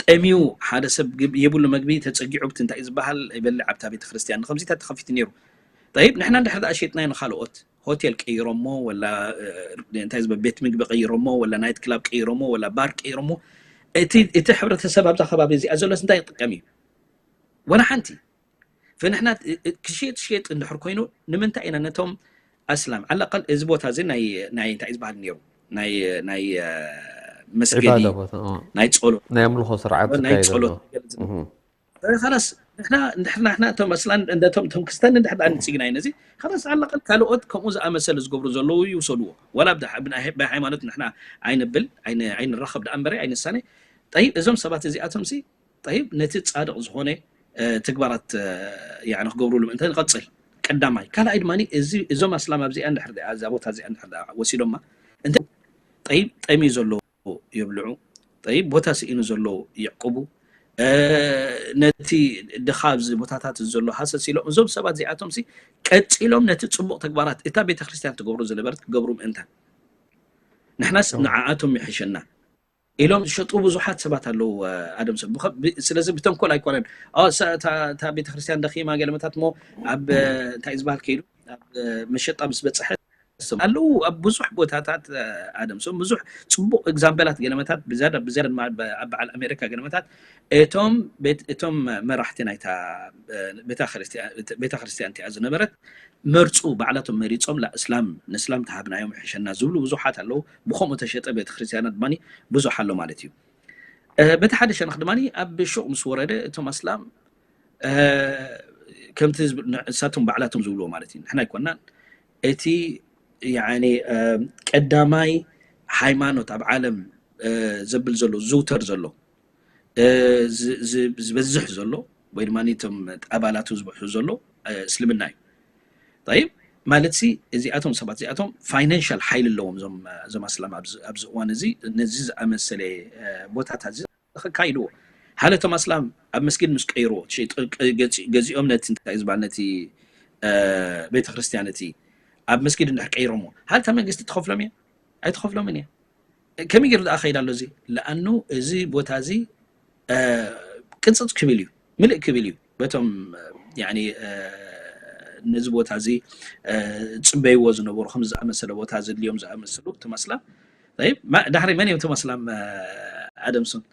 ጠሚዩ ሓደ ሰብ የብሉ መግቢ ተፀጊዑ ብቲ እንታይ ዝበሃል ይበልዕ ኣብታ ቤተክርስትያን ንከምዚታት ተኸፊቱ ነይሩ ጠይብ ንሕና እንድሕር ሸጥናዮ ንካልኦት ሆቴል ቀይሮሞ ወላ እንታይ ዝበ ቤት ምግቢ ቀይሮሞ ወላ ናይት ክላብ ቀይሮሞ ወላ ባር ቀይሮሞ እቲ እቲ ሕብረተሰብ ኣብዛ ከባቢ እዚኣ ዘሎስ እንታይ ይጥቀም እዩ ወላ ሓንቲ ፍንሕና ክሽየጥ ሽየጥ እንድሕር ኮይኑ ንምንታይ ኢና ነቶም ኣስላም ዓላቀል እዚ ቦታ እዚ ናይ ናይ እንታይ ዝበሃል ነይሩ ናይ ናይ መስገዲ ናይ ጸሎት ናይ ኣምልኾ ስርዓት ናይ ጸሎት ላስ ንሕና ንድሕር ናሕና እቶም ኣስላን እንደቶም እቶም ክስተን እንድሕር ደኣ ንጽግና ነዚ ከላስ ዓላቀል ካልኦት ከምኡ ዝኣመሰለ ዝገብሩ ዘለዉ ይውሰድዎ ወላ ብሃይማኖት ንሕና ኣይንብል ኣይንራኸብ ደኣ እምበረ ኣይንሳነ ጠይብ እዞም ሰባት እዚኣቶም ሲ ጠይብ ነቲ ጻድቕ ዝኾነ ተግባራት ክገብሩሉ ምእንተ ንቐጽል ቀዳማይ ካልኣይ ድማ እዚ እዞም ኣስላም ኣብዚኣ እንድሕር እዛ ቦታ እዚኣ እንድሕር ወሲዶማ እንተ ጠይብ ጠምዩ ዘሎ የብልዑ ጠይብ ቦታ ስኢኑ ዘሎ የዕቁቡ ነቲ ድኻ ኣብዚ ቦታታት ዘሎ ሃሰስ ኢሎም እዞም ሰባት እዚኣቶም ሲ ቀጺሎም ነቲ ጽቡቅ ተግባራት እታ ቤተክርስትያን ትገብሮ ዝነበረት ክገብሩ ምእንታን ንሕናስ ንዓኣቶም ይሕሸና ኢሎም ዝሸጡ ብዙሓት ሰባት ኣለዉ ኣደም ሰብ ስለዚ ብተንኮል ኣይኮነን እታ ቤተክርስትያን ደኺማ ገለመታት ሞ ኣብ እንታይ ዝበሃል ከይዱ ኣብ መሸጣ ምስ በፅሐ ኣለዉ ኣብ ብዙሕ ቦታታት ኣደም ሰብ ብዙሕ ፅቡቅ ኤግዛምበላት ገለመታት ብዝያዳ ብዝያዳ ድማ ኣብ በዓል ኣሜሪካ ገለመታት እቶም እቶም መራሕቲ ናይታ ቤተክርስትያን እቲኣ ዝነበረት መርፁ ባዕላቶም መሪፆም ላ እስላም ንእስላም ተሃብናዮም ይሕሸና ዝብሉ ብዙሓት ኣለዉ ብከምኡ ተሸጠ ቤተክርስትያናት ድማ ብዙሕ ኣሎ ማለት እዩ በቲ ሓደ ሸነኽ ድማ ኣብ ሹቕ ምስ ወረደ እቶም ኣስላም ከምቲ እሳቶም ባዕላቶም ዝብልዎ ማለት እዩ ንሕና ኣይኮናን እቲ ቀዳማይ ሃይማኖት ኣብ ዓለም ዘብል ዘሎ ዝውተር ዘሎ ዝበዝሕ ዘሎ ወይ ድማ ቶም ኣባላቱ ዝበሑ ዘሎ እስልምና እዩ ይብ ማለት ሲ እዚኣቶም ሰባት እዚኣቶም ፋይናንሻል ሓይል ኣለዎም እዞም ኣስላም ኣብዚ እዋን እዚ ነዚ ዝኣመሰለ ቦታታት እዚ ከካይድዎ ሓደ ቶም ኣስላም ኣብ መስጊድ ምስ ቀይርዎ ገዚኦም ነቲ እንታይ ዝበሃል ነቲ ቤተክርስትያን እቲ ኣብ መስጊድ እንድሕር ቀይሮሞ ሃልታ መንግስቲ ትኸፍሎም እያ ኣይትኸፍሎምን እያ ከመይ ገይሩ ደኣ ከይዳ ኣሎ እዚ ለኣኑ እዚ ቦታ እዚ ቅፅፅ ክብል እዩ ምልእ ክብል እዩ በቶም ነዚ ቦታ እዚ ፅበይዎ ዝነበሩ ከም ዝኣመሰለ ቦታ ዘድልዮም ዝኣመሰሉ ትመስላ ዳሕሪ መን እዮም ትመስላም ኣደምሱን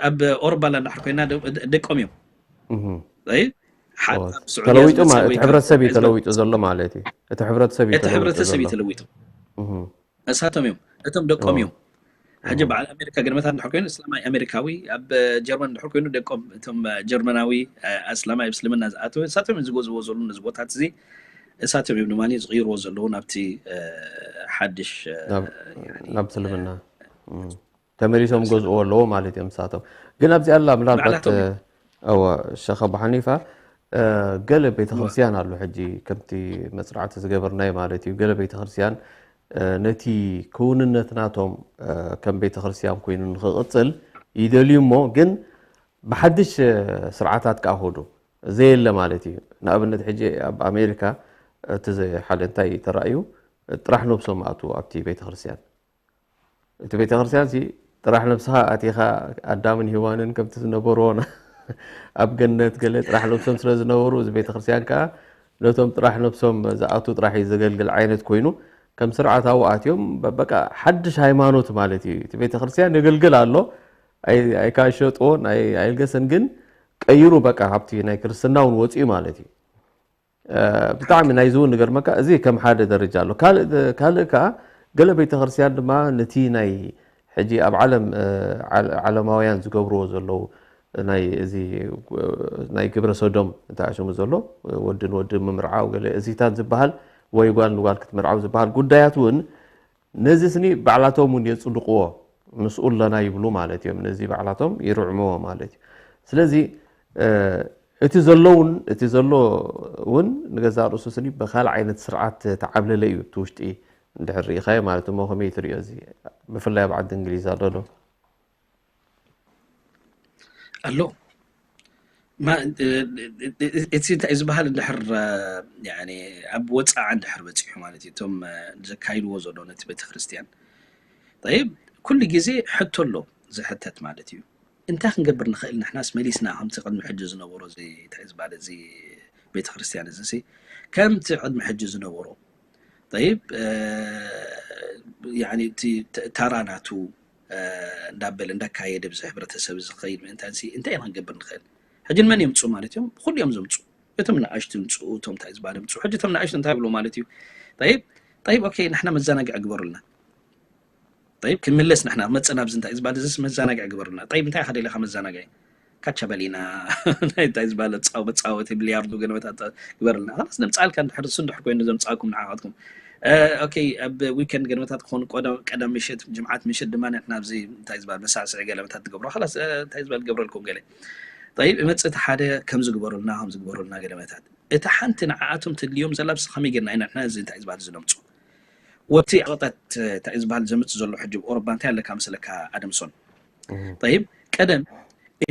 ኣብ ኦሮባላ እንዳሕር ኮይና ደቆም እዮም ተለዊጡ እቲ ሕብረተሰብ እዩ ተለዊጡ ዘሎ ማለት እዩ እቲ ሕብረተሰብ እዩ ተለዊጡ እሳቶም እዮም እቶም ደቆም እዮም ሕጂ በዓል ኣሜሪካ ገድመታት እንድሕር ኮይኑ እስላማይ ኣሜሪካዊ ኣብ ጀርመን እንድሕር ኮይኑ ደቆም እቶም ጀርመናዊ ኣስላማይ ኣብ እስልምና ዝኣተው እሳቶም እዮም ዝገዝዎ ዘለዉ ነዚ ቦታት እዚ እሳቶም እዮም ድማ ዝቕይርዎ ዘለዉ ናብቲ ሓድሽ ናብ እስልምና ተመሊሶም ገዝእዎ ኣለዎ ማለት እዮም ንሳቶም ግን ኣብዚ ኣላ ምናልባት እወ ሸኸ ብሓኒፋ ገለ ቤተክርስትያን ኣሎ ሕጂ ከምቲ መፅናዕቲ ዝገበርናይ ማለት እዩ ገለ ቤተክርስትያን ነቲ ክውንነት ናቶም ከም ቤተክርስትያን ኮይኑ ንክቕፅል ይደልዩ እሞ ግን ብሓድሽ ስርዓታት ከዓ ከዱ ዘየለ ማለት እዩ ንኣብነት ሕጂ ኣብ ኣሜሪካ እቲ ሓደ እንታይ ተራእዩ ጥራሕ ነብሶም ኣቱ ኣብቲ ቤተክርስትያን እቲ ቤተክርስትያን ሲ ጥራሕ ነብስኻ ኣቲኻ ኣዳምን ሂዋንን ከምቲ ዝነበርዎ ኣብ ገነት ገለ ጥራሕ ነብሶም ስለ ዝነበሩ እዚ ቤተክርስትያን ከዓ ነቶም ጥራሕ ነብሶም ዝኣቱ ጥራሕ እዩ ዘገልግል ዓይነት ኮይኑ ከም ስርዓታዊ ኣትዮም በቃ ሓድሽ ሃይማኖት ማለት እዩ እቲ ቤተክርስትያን የገልግል ኣሎ ኣይካሸጥዎን ኣይልገሰን ግን ቀይሩ በቃ ካብቲ ናይ ክርስትና እውን ወፅኡ ማለት እዩ ብጣዕሚ ናይዚ እውን ንገርመካ፣ እዚ ከም ሓደ ደረጃ ኣሎ። ካልእ ካልእ ከኣ ገለ ቤተክርስትያን ድማ ነቲ ናይ ሕጂ ኣብ ዓለም ዓለማውያን ዝገብርዎ ዘለዉ ናይ እዚ ናይ ግብረ ሰዶም እንታይ ሽሙ ዘሎ ወድን ወድን ምምርዓው ገለ እዚታት ዝበሃል ወይ ጓል ንጓል ክትምርዓው ዝበሃል ጉዳያት እውን ነዚ ስኒ ባዕላቶም እውን የጽድቕዎ ምስኡ ኣለና ይብሉ ማለት እዮም። ነዚ ባዕላቶም ይርዕምዎ ማለት እዩ። ስለዚ እቲ ዘሎ እውን እቲ ዘሎ እውን ንገዛእ ርእሱ ስኒ ብካልእ ዓይነት ስርዓት ተዓብለለ እዩ እቲ ውሽጢ እንድሕር ርኢኻዮ ማለት እሞ ከመይ ትሪኦ እዚ ብፍላይ ኣብ ዓዲ እንግሊዝ ኣሎ ዶ? ኣሎ እቲ እንታይ ዝበሃል እንድሕር ኣብ ወፃዓ እንድሕር በፂሑ ማለት እዩ እቶም ዘካይድዎ ዘሎ ነቲ ቤተክርስትያን ይብ ኩሉ ግዜ ሕቶ ኣሎ ዝሕተት ማለት እዩ እንታይ ክንገብር ንኽእል ንሕናስ መሊስና ከምቲ ቅድሚ ሕጂ ዝነበሮ እንታይ ዝበሃል እዚ ቤተክርስትያን እዚ ከምቲ ቅድሚ ሕጂ ዝነበሮ ይብ ታራ ናቱ እንዳበለ እንዳካየደ ብዚ ሕብረተሰብ ዝኸይድ ምእንታን እንታይ ኢና ክንገብር ንኽእል ሕጂ ንመን የምፁ ማለት እዮም ኩሉ እዮም ዘምፁ እቶም ንኣሽቱ ምፅኡ እቶም እንታይ ዝበሃል ምፅኡ ሕጂ እቶም ንኣሽቱ እንታይ ብሎ ማለት እዩ ይብ ይብ ኦኬ ንሕና መዘናግዒ ግበሩልና ይብ ክንምለስ ንሕና መፀና ኣብዚ እንታይ ዝበሃል እዚስ መዘናግዒ ግበሩልና ይብ እንታይ ኢኻ ደሊኻ መዘናግዒ ካቻበሊና እንታይ ዝበሃል ፃው መፃወቲ ብልያርዱ ገለመታት ግበርልና ላስ ነምፃልካ እንድሕር እሱ እንድሕር ኮይኑ ዘምፃእኩም ንዓኻትኩም ኦኬ ኣብ ዊከንድ ገለመታት ክኾኑ ቀደም ምሽት ጅምዓት ምሽት ድማ ንሕና ኣብዚ እንታይ ዝበሃል መሳዕስዒ ገለመታት ትገብሮ ላስ እንታይ ዝበሃል ገብረልኩም ገለ ይብ እመፅእ እቲ ሓደ ከምዚ ግበሩልና ከምዚ ግበሩልና ገለመታት እቲ ሓንቲ ንዓኣቶም ትድልዮም ዘላ ብስ ከመይ ጌርና ኢና ንሕና እዚ እንታይ ዝበሃል እዚ ነምፁ ወብቲ ዕቕጠት እንታይ ዝበሃል ዘምፅ ዘሎ ሕጂ ብ ኦሮባ እንታይ ኣለካ መስለካ ኣደምሶን ይብ ቀደም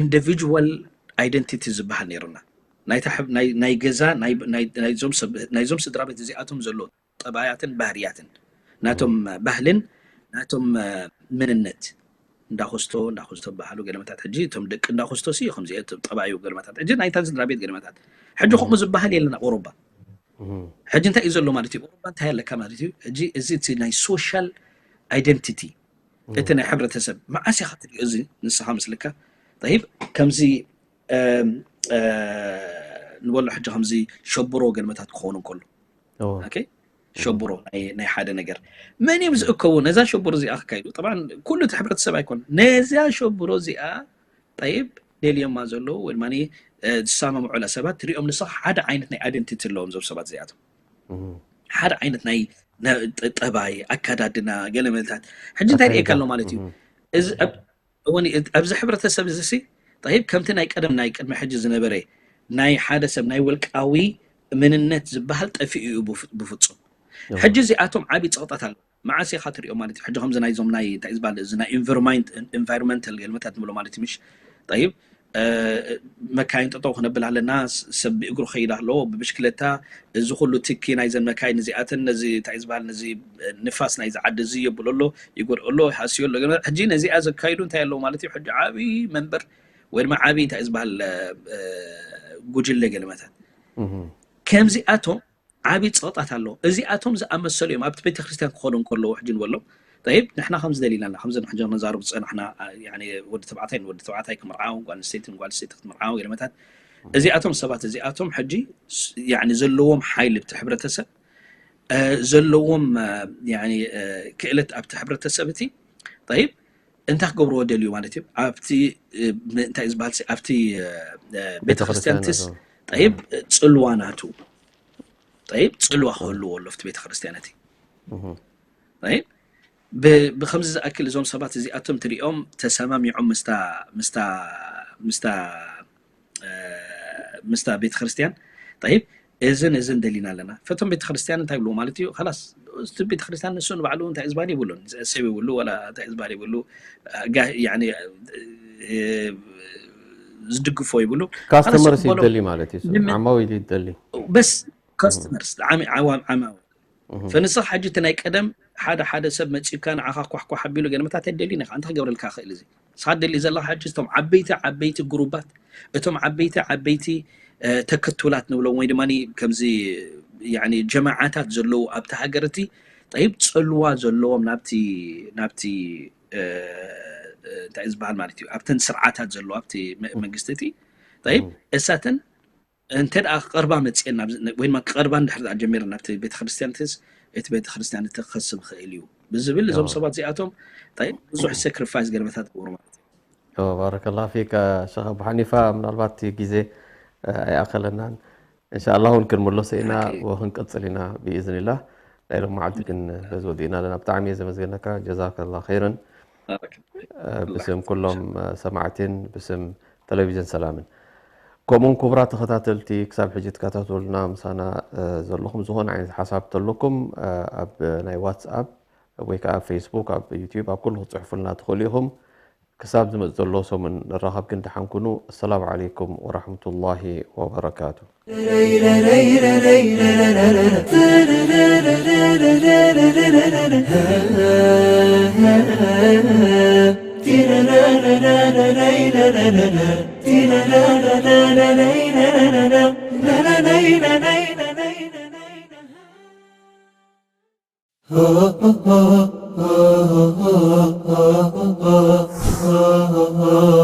individual identity ዝበሃል ነይሩና ናይ ገዛ ናይዞም ስድራ ቤት እዚኣቶም ዘሎ ጠባያትን ባህርያትን ናቶም ባህልን ናቶም ምንነት እንዳኮስቶ እንዳኮስቶ በሃሉ ገለመታት ሕጂ እቶም ደቂ እንዳኮስቶ ሲ ከምዚ ጠባዩ ገለመታት ሕጂ ናይታ ስድራ ቤት ገለመታት ሕጂ ከምኡ ዝበሃል የለና ኦሮባ ሕጂ እንታይ እዩ ዘሎ ማለት እዩ ኦሮባ እንታይ ኣለካ ማለት እዩ ሕጂ እዚ እቲ ናይ social identity እቲ ናይ ሕብረተሰብ መዓስ ኢኻ ትሪኦ እዚ ንስኻ ምስልካ ይብ ከምዚ ንበሎ ሕጂ ከምዚ ሸብሮ ገለመታት ክኸውን እንከሎ ሸብሮ ናይ ሓደ ነገር መን እዮም ዝእከቡ ነዛ ሸብሮ እዚኣ ክካይዱ ኩሉ እቲ ሕብረተሰብ ኣይኮን ነዛ ሸብሮ እዚኣ ጠይብ ደልዮማ ዘለዉ ወይ ድማ ዝሰማምዑላ ሰባት ትሪኦም ንስኻ ሓደ ዓይነት ናይ identity ኣለዎም ዞም ሰባት እዚኣቶም ሓደ ዓይነት ናይ ጠባይ ኣካዳድና ገለ መልታት ሕጂ እንታይ ርእየካ ኣሎ ማለት እዩ ኣብዚ ሕብረተሰብ እዚ ሲ ጠይብ ከምቲ ናይ ቀደም ናይ ቅድሚ ሕጂ ዝነበረ ናይ ሓደ ሰብ ናይ ውልቃዊ ምንነት ዝበሃል ጠፊኡ እዩ ብፍፁም ሕጂ እዚኣቶም ዓብዪ ፀቕጣት ኣሎ መዓስ ኢኻ ትሪኦ ማለት እዩ ሕጂ ከምዚ ናይዞም ናይ እንታይ ዝበሃል እዚ ናይ environment- environmental ገልመታት ንብሎ ማለት እዩ ምሽ ጠይብ መካይን ጠጠው ክነብል ኣለና ሰብ ብእግሩ ከይድ ኣለዎ ብብሽክለታ እዚ ኩሉ ትኪ ናይዘን መካይን እዚኣተን ነዚ እንታይ ዝበሃል ነዚ ንፋስ ናይዚ ዓዲ እዚ የብሎ ኣሎ ይጎድኦ ኣሎ ሃስዮ ኣሎ ሕጂ ነዚኣ ዘካይዱ እንታይ ኣለዎ ማለት እዩ ሕጂ ዓብዪ መንበር ወይ ድማ ዓብዪ እንታይ ዝበሃል ጉጅለ ገልመታት ከምዚኣቶም ዓብዪ ፀቕጣት ኣሎ እዚኣቶም ዝኣመሰሉ እዮም ኣብቲ ቤተክርስትያን ክኸዱ እንከለዎ ሕጂ ንበሎም ይብ ንሕና ከምዚ ደሊና ከምዚ ሕጂ ነዛርብ ዝፀናሕና ወዲ ተባዕታይ ንወዲ ተባዕታይ ክምርዓው ጓል ኣንስተይቲ ንጓል ኣንስተይቲ ክትምርዓው ገለመታት እዚኣቶም ሰባት እዚኣቶም ሕጂ ዘለዎም ሓይሊ ኣብቲ ሕብረተሰብ ዘለዎም ክእለት ኣብቲ ሕብረተሰብ እቲ ይብ እንታይ ክገብርዎ ደልዩ ማለት እዩ ኣብቲ እንታይ ዝበሃል ኣብቲ ቤተክርስትያንትስ ይብ ፅልዋ ናቱ ይብ ፅልዋ ክህልዎ ኣሎ ኣብቲ ቤተክርስትያን እቲ ይብ ብከምዚ ዝኣክል እዞም ሰባት እዚኣቶም ትሪኦም ተሰማሚዖም ምስታ ምስታ ምስታ ምስታ ቤተክርስትያን ይብ እዝን እዝን ደሊና ኣለና ፈቶም ቤተክርስትያን እንታይ ይብልዎ ማለት እዩ ላስ እቲ ቤተክርስትያን ንሱ ንባዕሉ እንታይ ዝባል ይብሉን ዝእሰብ ይብሉ ወላ እንታይ ዝባል ይብሉ ዝድግፎ ይብሉ ካስተመርስ ይደሊ ማለት እዩ ዓማዊ ይደሊ በስ ካስተመርስ ዓማዊ ፈንስኻ ሕጂ እቲ ናይ ቀደም ሓደ ሓደ ሰብ መፂኡካ ንዓኻ ኳሕኳሕ ኣቢሉ ገለመታት ኣይደሊን ኢኻ እንታይ ክገብረልካ ክእል እዚ ንስኻ ትደሊ ዘለኻ ሕጂ እቶም ዓበይቲ ዓበይቲ ግሩባት እቶም ዓበይቲ ዓበይቲ ተከቱላት ንብሎም ወይ ድማ ከምዚ ጀማዓታት ዘለዉ ኣብቲ ሃገር እቲ ጠይብ ፅልዋ ዘለዎም ናብቲ ናብቲ እንታይ ዝበሃል ማለት እዩ ኣብተን ስርዓታት ዘለዎ ኣብቲ መንግስቲ እቲ ጠይብ እሳተን እንተ ደኣ ክቐርባ መፅኤን ናብ- ወይ ድማ ክቐርባ እንድሕር ደኣ ጀሚረን ናብቲ ቤተክርስትያን ትስ እቲ ቤተክርስትያን እቲ ክኸስብ ይኽእል እዩ ብዝብል እዞም ሰባት እዚኣቶም እንታይ ብዙሕ ሰክሪፋይስ ገርበታት ገብሩ ማለት እዩ። ባረከላ ፊክ ሸኽ ኣቡ ሓኒፋ። ምናልባት እቲ ግዜ ኣይኣኸለናን፣ እንሻላ እውን ክንምለሶ ኢና ወክንቀፅል ኢና ብኢዝኒላህ። ናይ ሎም መዓልቲ ግን በዚ ወዲእና ኣለና። ብጣዕሚ እየ ዘመስገነካ፣ ጀዛከላ ኸይረን። ብስም ኩሎም ሰማዕትን ብስም ቴሌቪዥን ሰላምን ከምኡውን ክቡራት ተኸታተልቲ ክሳብ ሕጂ ትከታተሉና ምሳና ዘለኹም ዝኾነ ዓይነት ሓሳብ ተለኩም ኣብ ናይ ዋትስኣፕ ወይ ከዓ ኣብ ፌስቡክ ኣብ ዩቲዩብ ኣብ ኩሉ ክትፅሕፉልና ትኽእሉ ኢኹም። ክሳብ ዝመፅ ዘሎ ሰሙን ንራኸብ ግን ደሓን ኩኑ። ኣሰላሙ ዓለይኩም ወራሕመቱላሂ ወበረካቱ።